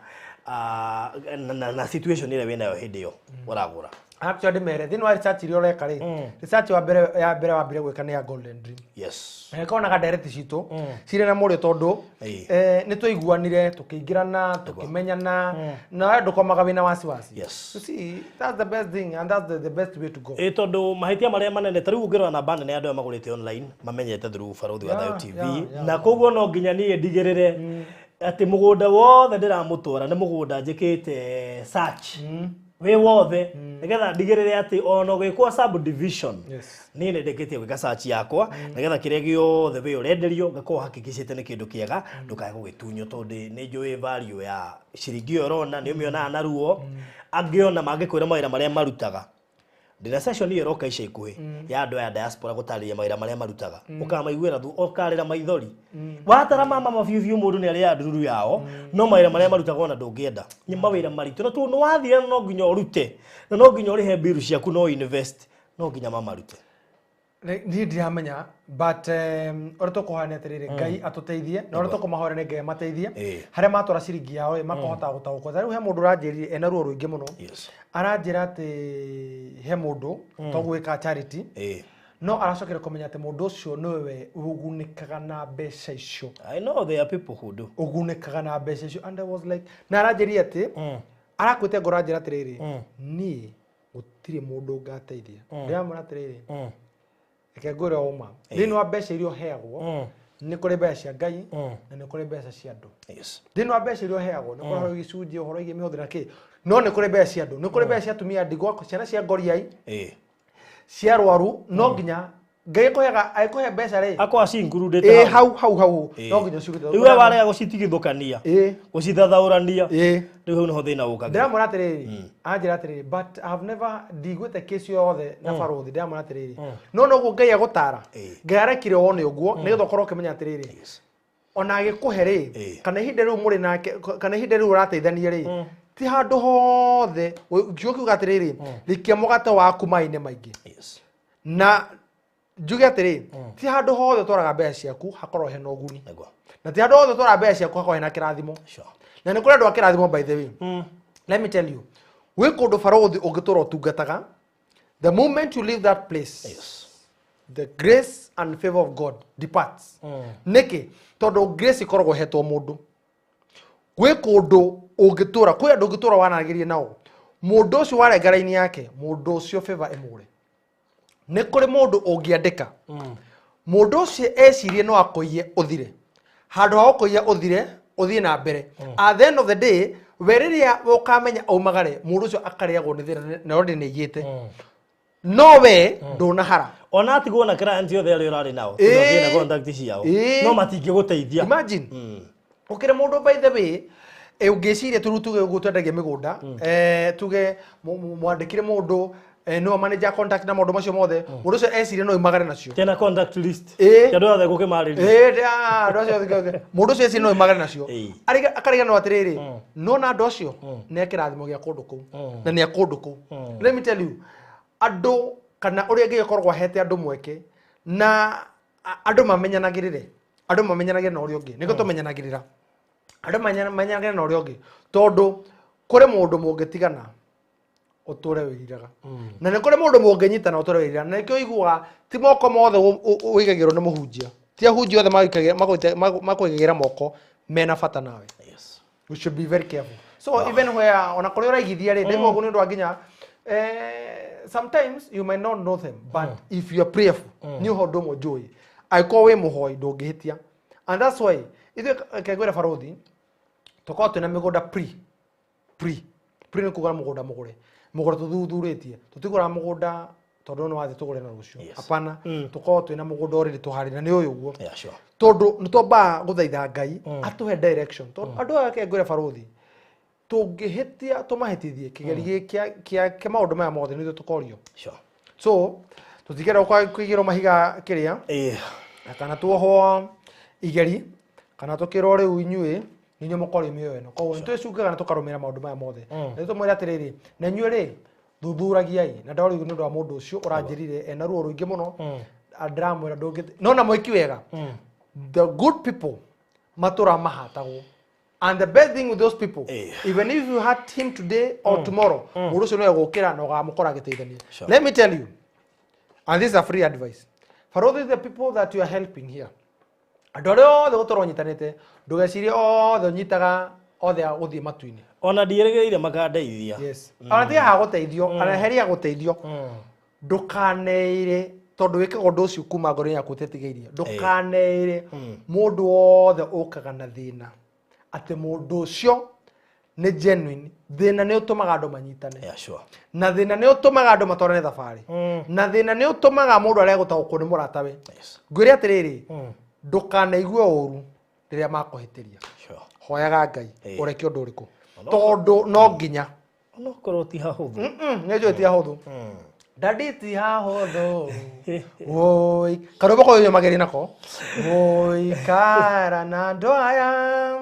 na situation ĩrĩa wĩnayo hĩndĩ ĩyo ũragũra. Actually ndĩmere thĩinĩ wa research iria ũreka rĩ, research wa mbere ya mbere wambire gwĩka nĩ ya Golden Dream. Yes. Konaga direct citũ cirĩ na mũrĩo tondũ nĩ twaiguanire tũkĩingĩrana tũkĩmenyana na we ndũkomaga wĩna wasiwasi. Yes. You see, that's the best thing and that's the best way to go. Tondũ mahĩtia marĩa manene ta rĩu ũngĩrora namba nene ya andũ arĩa magũrĩte online mamenyete through Barothi wa Thayo TV, na koguo no nginya niĩ ndigĩrĩre atĩ mũgũnda wothe ndĩramũtwara nĩ mũgũnda njĩkĩte search wĩ wothe nĩgetha ndigĩrĩre atĩ ona ũgĩkwo subdivision niĩ nĩ ndĩkĩtie gwĩka search yakwa nĩgetha kĩrĩa gĩothe wĩ ũrenderio ngakorwo hakikicĩte nĩ kĩndũ kĩega ndũkae gũgĩtunywo tondũ nĩ njũĩ value ya ciringi ĩyo ũrona nĩ ũmĩonaga na ruo angĩ ona mangĩkwĩra mawĩra marĩa marutaga. Ndĩna session ĩyo ĩroka ica ikuhĩ ya andũ aya diaspora gũtarĩria mawĩra marĩa marutaga ũkamaiguĩra thu ũkarĩra maithori watara mama mabiũ biũ mũndũ nĩ arĩaga ndururu yao no mawĩra marĩa marutaga ona ndũngĩenda nĩ mawĩra maritũ na tondũ nĩ wathire no nginya ũrute na no nginya ũrĩhe mbiru ciaku no invest no nginya mamarute. Niĩ ndiramenya but ũrĩa tũkũhoya nĩ atĩrĩrĩ Ngai atũteithie na ũrĩa tũkũmahoera nĩ Ngai amateithie harĩa matwara ciringi yao ĩ makahota gũtaũkwo. Ta rĩu he mũndũ ũranjĩrire ena ruo rũingĩ mũno aranjĩra atĩ he mũndũ togwĩka charity no aracokire kũmenya atĩ mũndũ ũcio nĩwe ũgunĩkaga na mbeca icio. I know there are people who do. Ũgunĩkaga na mbeca icio and I was like na aranjĩrire atĩ arakwĩte ngoro anjĩra atĩrĩrĩ niĩ gũtirĩ mũndũ ngateithia. Ndĩramwĩra atĩrĩrĩ reke ngwĩre ũma thĩinĩ wa mbeca iria ũheagwo nĩ kũrĩ mbeca cia Ngai na nĩ kũrĩ mbeca cia andũ. Thĩinĩ wa mbeca iria ũheagwo nĩ kũrĩ ũhoro wĩgiĩ gĩcunjĩ, ũhoro wĩgiĩ mĩhũthĩro na kĩ, no nĩ kũrĩ mbeca cia andũ, nĩ kũrĩ mbeca cia atumia ndigwa, ciana cia ngoriai, cia arwaru, no nginya Ngai akũheaga agĩkũhe mbeca rĩ, Akorwo ciinkurudĩte ĩ hau hau hau, no nginya ciũkĩte. Rĩu we warega gũcitigithũkania, gũcithathaũrania, rĩu hau nĩho thĩna ũkagĩra. Ndĩramwĩra atĩrĩrĩ, anjĩra atĩrĩrĩ, but I have never, ndiguĩte kesi yothe na barũthi. Ndĩramwĩra atĩrĩrĩ, no noguo Ngai agũtara. Ngai arekire wone ũguo nĩgetha ũkorwo ũkĩmenya atĩrĩrĩ, ona agĩkũhe rĩ, kana ihinda rĩu mũrĩ nake, kana ihinda rĩu ũrateithania rĩ, ti handũ hothe. Kiugo kiuga atĩrĩrĩ, rikia mũgate waku maĩ-inĩ maingĩ. Na njuge atĩrĩ, ti handũ hothe ũtwaraga mbeca ciaku hakorwo hena ũguni, na ti handũ hothe ũtwaraga mbeca ciaku hakorwo hena kĩrathimo. Na nĩ kũrĩ andũ a kĩrathimo, by the way. Let me tell you, gwĩ kũndũ barũthi ũngĩtũra ũtungataga, the moment you leave that place, the grace and favor of God departs. Nĩkĩ? Tondũ grace ĩkoragwo ĩhetwo mũndũ. Gwĩ kũndũ ũngĩtũra, kwĩ andũ ũngĩtũra wanagĩrie nao, mũndũ ũcio warenga raini yake, mũndũ ũcio favor ĩmũre. Nĩ kũrĩ mũndũ ũngĩandĩka, mũndũ ũcio ecirie no akũiye ũthire, handũ ha gũkũiya ũthire, ũthiĩ na mbere. At the end of the day, we rĩrĩa ũkamenya aumagare, mũndũ ũcio akarĩagwo nĩ thĩna na already nĩ aiyĩte, no we ndũnahara. Ona atigwo na client othe arĩa ũrarĩ nao, na contact ciao, no matingĩgũteithia. Imagine, ũkĩrĩ mũndũ, by the way, ũngĩciria tũrĩu tuge ũguo twendagia mĩgũnda, tuge mwandĩkire mũndũ, nĩwe manager contact na maũndũ macio mothe, mũndũ ũcio eciria no imagare nacio. Tena contact list. Ĩ. Ti andũ othe gũkĩmarĩria. Andũ acio othe, mũndũ ũcio eciria no imagare nacio. Akariganĩrwo atĩrĩrĩ, no na andũ acio nĩ a kĩrathimo gĩa kũndũ kũu na nĩ a kũndũ kũu. Let me tell you, andũ kana ũrĩa Ngai akoragwo ahete andũ mweke na andũ mamenyanagĩrĩre, andũ mamenyanagĩrĩre na ũrĩa ũngĩ, nĩkĩo tũmenyanagĩrĩra, andũ mamenyanagĩrĩre na ũrĩa ũngĩ, tondũ kũrĩ mũndũ mũngĩtigana ũtũre wĩriraga, na nĩ kũrĩ mũndũ mũngĩnyitana ũtũre wĩriraga. Na nĩkĩo ũiguaga ti moko mothe ũigagĩrwo nĩ mũhunjia, ti ahunjia othe makũigagĩra moko mena bata nawe. We should be very careful. So even where ona kũrĩa ũraigithia rĩ, ndaigua ũguo nĩ ũndũ wa nginya sometimes you might not know them, but if you are prayerful, nĩ ũhoro ũndũ ũmwe njũĩ, angĩkorwo wĩ mũhoi ndũngĩhĩtia. And that's why ithuĩ, kengwĩra barũthi, tũkoragwo twĩna mĩgũnda pre, pre nĩ kuga mũgũnda mũgũre, mũgũnda tũthuthurĩtie. Tũtigũraga mũgũnda tondũ nĩ wathiĩ tũgũre na rũciũ. Hapana, tũkoragwo twĩna mũgũnda already tũharĩrie na nĩ ũyũ ũguo, tondũ nĩ twambaga gũthaitha Ngai atũhe direction, tondũ andũ aya, kengwĩre barũthi, tũngĩhĩtia tũmahĩtithie kĩgeri gĩkĩ kĩa maũndũ maya mothe, nĩ ithuĩ tũkorio. So tũtingĩenda kũigĩrwo mahiga kĩrĩa kana tuohwo igeri kana tũkĩrwo rĩu inyuĩ nĩ inyuĩ mũkorio mĩoyo ĩno. Koguo nĩ twĩcungaga na tũkarũmĩrĩra maũndũ maya mothe. Na tũmwĩre atĩrĩrĩ, na inyuĩ rĩ, thuthuragiai. Na ndorigwo nĩ ũndũ wa mũndũ ũcio ũranjĩrire ena ruo rũingĩ mũno. Ndĩramwĩra ndũngĩ no na mwĩki wega. The good people matũra mahatagwo, and the best thing with those people, even if you hurt him today or tomorrow, mũndũ ũcio no egũkĩra na ũgamũkora agĩteithania. Let me tell you, and this is a free advice for all the people that you are helping here, andũ arĩa othe gũtũra ũnyitanĩte, ndũgecirie othe ũnyitaga othe a gũthiĩ matu-inĩ. Ona ndierĩgĩrĩire makandeithia. Yes, ona tiga ha gũteithio, kana heria gũteithio, ndũkaneire, tondũ wĩkaga ũndũ ũcio kuma ngoro-inĩ yaku ũtetigĩirie. Ndũkaneire mũndũ wothe ũkaga na thĩna atĩ mũndũ ũcio nĩ genuine. Thĩna nĩ ũtũmaga andũ manyitane, na thĩna nĩ ũtũmaga andũ matwarane thabarĩ, na thĩna nĩ ũtũmaga mũndũ arĩa gũtaũkwo nĩ mũratawe. Ngwĩre atĩrĩrĩ, ndũkanaigue ũru rĩrĩa makũhĩtĩria. Hoyaga Ngai ũreke ũndũ ũrĩkũ, tondũ no nginya. Onokorwo ti hahũthũ. Nĩ njũĩ ti hahũthũ, dadi, ti hahũthũ. Woi, karwĩmbo kau nyũmagĩria nako, gũikara na andũ aya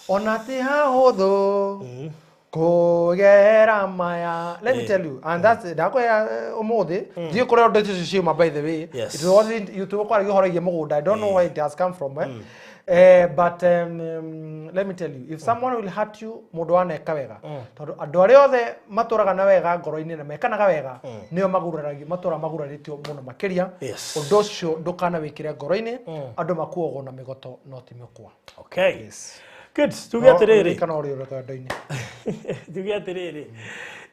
ona ti hahũthũ kũgera maya. Let me tell you, and that's ndakwĩra ũmũthĩ ndiũĩ kũrĩa ũndũ ũcio ciuma, by the way. It wasn't you tũkwaragia ũhoro wĩgiĩ mũgũnda. I don't know where it has come from, eh? But let me tell you, if someone will hurt you, mũndũ waneka wega, tondũ andũ arĩa othe matũraga na wega ngoro-inĩ na mekanaga wega nĩo maguraragio, matũra magurarĩtio mũno makĩria. Ũndũ ũcio ndũkanawĩkĩre ngoro-inĩ. Andũ makuagwo na mĩgoto no ti mĩkwa. Okay, good. Tuge atĩrĩrĩ, kana ũrĩ ũrĩa andũ-inĩ. Tuge atĩrĩrĩ,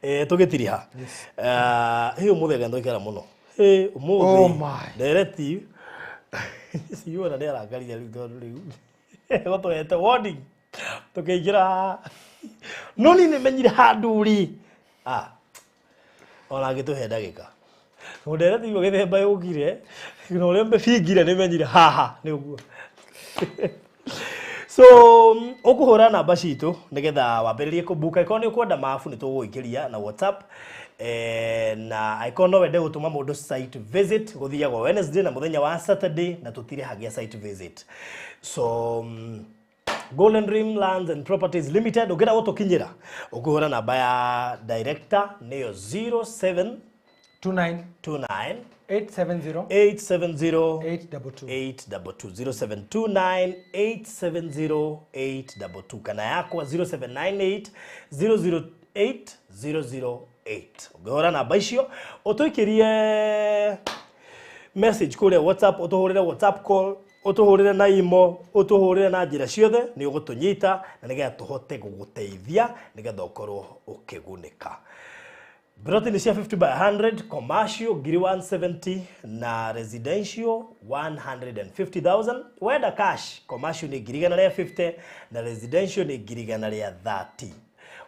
tũgĩtiriha hĩ ũmũthĩ anga twaikara mũno. Hĩ, ũmũthĩ Oh my. ndereti ciona nĩ arakarire rĩu, tondũ rĩu gũtũhete warning tũkĩingĩra haha, no niĩ nĩ menyire handũ rĩ, ona angĩtũhe ndagĩka. Ndereti igua gĩthemba yũkire na ũrĩa mbĩbingire nĩ menyire haha nĩ ũguo. So ũkũhũra namba citũ nĩgetha wambĩrĩrie kũbuka. Angĩkorwo nĩ ũkwenda mabu nĩ tũgũgũikĩria na WhatsApp. Na angĩkorwo no wende gũtũma mũndũ site visit, gũthiagwo Wednesday na mũthenya wa Saturday na tũtirĩhagia site visit. So Golden Dream Lands and Properties Limited, ũngĩenda gũtũkinyĩra ũkũhũra namba ya director nĩyo 07 29 29 870 870 822. 822 0729 870 822 kana yakwa 0798 008 008. Ũngĩhũra namba icio ũtũikĩrie message kũrĩa WhatsApp, ũtũhũrĩre WhatsApp call, ũtũhũrĩre na imo, ũtũhũrĩre na njĩra ciothe, nĩ ũgũtũnyita na nĩgetha tũhote gũgũteithia nĩgetha ũkorwo ũkĩgunĩka. Broti nĩ cia 50 by 100, commercial ngiri 170 na residential 150,000. Wenda cash, commercial nĩ ngiri igana rĩa 50 na residential nĩ ngiri igana rĩa 30.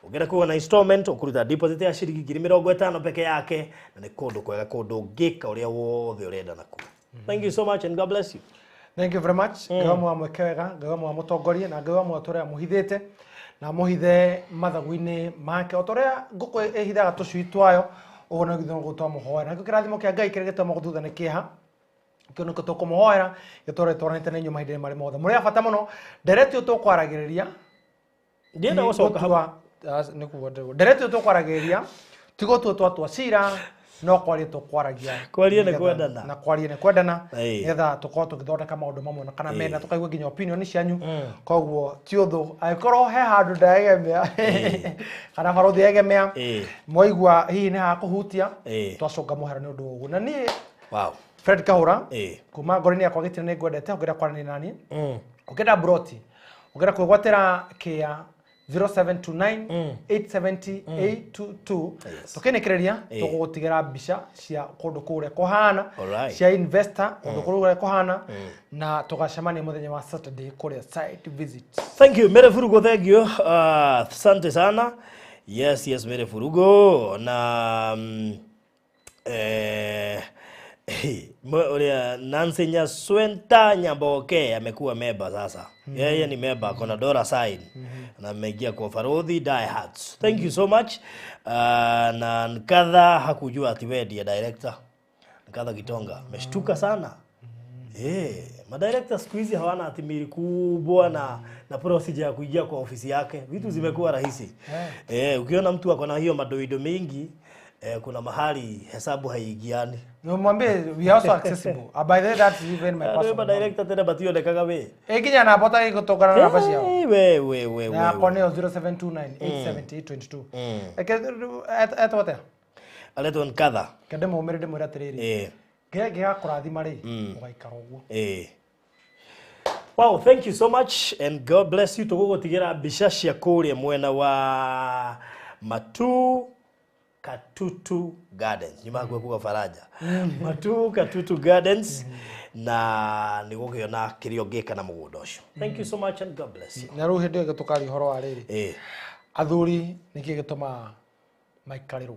Ũngĩenda kuona na installment, ũkũruta deposit ya ciringi ngiri mĩrongo ĩtano peke yake, na nĩ kũndũ kwega, kũndũ ũngĩka ũrĩa wothe ũrenda nakuo. Thank you so much and God bless you. Thank you very much. Ngai wa mwamwĩke wega, Ngai wa mwamũtongorie na Ngai wa mwatũre amũhithĩte na amũhithe mathagu-inĩ make o ta ũrĩa ngũkũ ĩhithaga tũcui twayo, ũguo nĩguo twamũhoera. Nakĩo kĩrathimo kĩa Ngai kĩrĩa gĩtũmaga thutha nĩ kĩeha, kĩu nĩkĩo tũkũmũhoera gĩtũre twaranĩte na inyuĩ mahinda-inĩ marĩ mothe. Mũrĩ a bata mũno, ndereti ũyũ tũkwaragĩrĩria Ndienda gũcoka hau. Nĩguo ndĩrauga. Ndereti ũyũ tũkwaragĩrĩria ti gũtua twatua cira, no kwaria tũkwaragia. Kwaria nĩ Nĩgetha- kwendana. Na kwaria nĩ kwendana, Ĩĩ. nĩgetha tũkorwo tũgĩthondeka maũndũ mamwe na kana mena tũkaigua nginya opinion cianyu. Koguo ti ũthũ angĩkorwo he handũ ndaegemea kana barothi egemea, mwaigua hihi nĩ hakũhutia, twacũnga mũhera nĩ ũndũ wa ũguo. Na niĩ Wow. Fred Kahũra kuma ngoro-inĩ yakwa gĩtĩna nĩ ngwendete, ũngĩenda kwaranĩria naniĩ, ũngĩenda broti, ũngĩenda kwĩgwatĩra kĩa 0729 870 822. Tũkĩnĩkĩrĩria tũgũgũtigĩra mbica cia kũndũ kũrĩa kũhana, cia investor kũndũ kũrĩa kũhana, na tũgacemania mũthenya wa Saturday kũrĩa site visit. Thank you Mere Furugo, thank you. Asante sana. Yes, yes, Mere Furugo na ũrĩa Nancy Nyaswenta Nyamboke amekuwa meba sasa. Yeye ni meba, kona dollar sign na ameingia kwa Farodhi Diehards. Thank you so much. Na Nkatha hakujua ati wewe ndiye director. Nkatha Gitonga ameshtuka sana. Madirector siku hizi hawana ati mili kubwa na procedure ya kuingia kwa ofisi yake. Vitu zimekuwa rahisi. Ukiona mtu ako na hiyo madoido mingi, kuna mahali hesabu haiingiani. Mwambie we are also accessible. By the way, that's even my Rĩu personal. madirector tena mationekaga we. Nginya namba ũtarĩ gũtũngana na namba ciao. We we we Na we. yakwa nĩyo 0729 870 822. Reke etwo atĩa? Aretwo Nkatha. Reke ndĩmũmĩre ndĩmwĩre atĩrĩrĩ, Ngai angĩgakũrathima rĩ, ũgaikara ũguo. Wow, thank you so much and God bless you. Tũgũgũtigĩra mbica cia kũrĩa mwena wa Matu Katutu Gardens. Nyuma hakuhĩ kuga Faraja. Matu Katutu Gardens na nĩ gũkĩona kĩrĩa ũngĩka na mũgũnda ũcio. Thank you so much and God bless you. Na rĩu hĩndĩ ĩyo tũkaria ũhoro wa rĩrĩ, athuri nĩkĩ gĩtũmaga maikarĩrwo?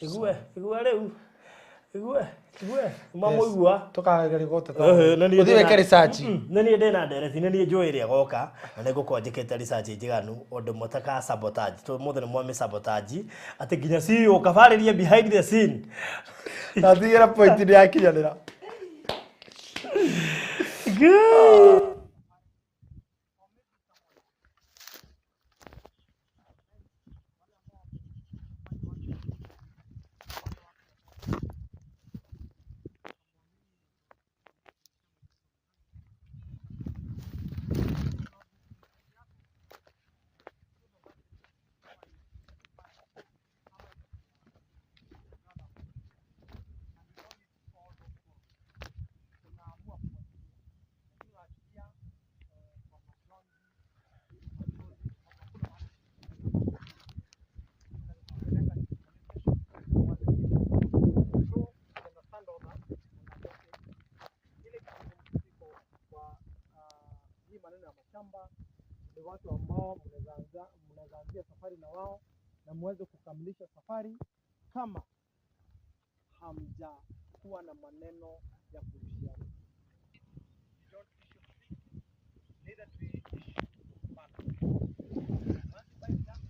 Igue, igue rĩu. Igue, igue. Mamũigua. Tũkageria gũteta. Nĩ niĩ Ũthiĩ ndĩna- wĩke research. Nĩ niĩ ndĩna ndereti, nĩ niĩ njũĩ ĩrĩa ĩgoka na nĩ ngũkorwo njĩkĩte research njiganu ũndũ mũtaka sabotage. Tondũ mũthĩ nĩ mwamĩ sabotage atĩ nginya CEO kabarĩrie behind the scene. Ndatigĩra point nĩ yakinyanĩra. Good. Ni watu ambao mnaweza anzia safari na wao na muweze kukamilisha safari kama hamjakuwa na maneno ya kurushiana. You don't issue free, neither do you issue back. Once you buy that,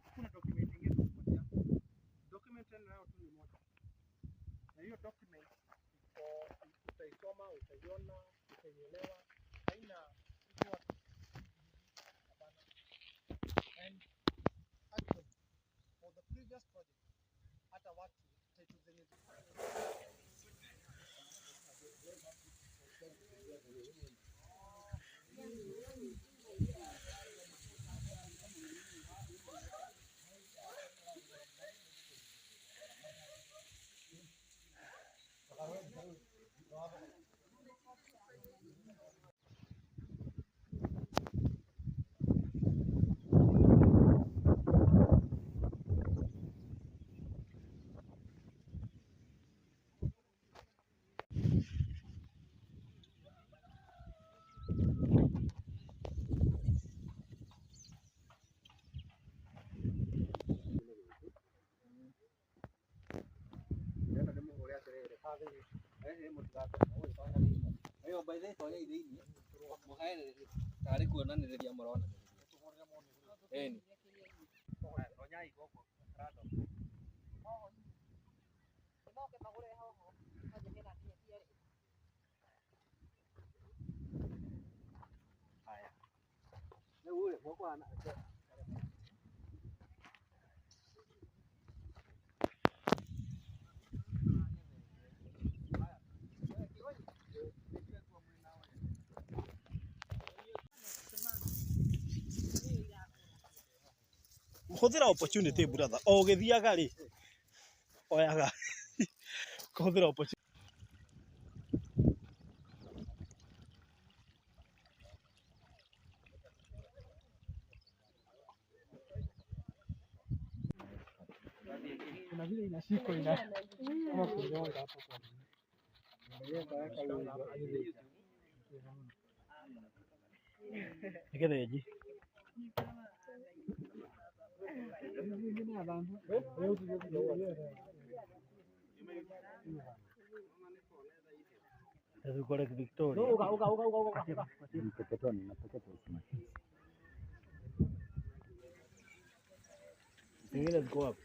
hakuna document ingine tunakupatia. Document tena nayo tu ni moja, na hiyo document iko, utaisoma, utaiona, utaielewa, haina iko hapana. And actually for the previous project, hata watu title zenye Tarä kuonanä mũronanĩrĩria. Ĩni. Hũthĩra opportunity brother, o ũgĩthiaga rĩ oyaga kũhũthĩra opportunity. Kuna vile inashikwa ina kama kunyonga hapo kwa Nĩ gĩthĩnji. Tuko Lake Victoria. Zingine ziko wapi?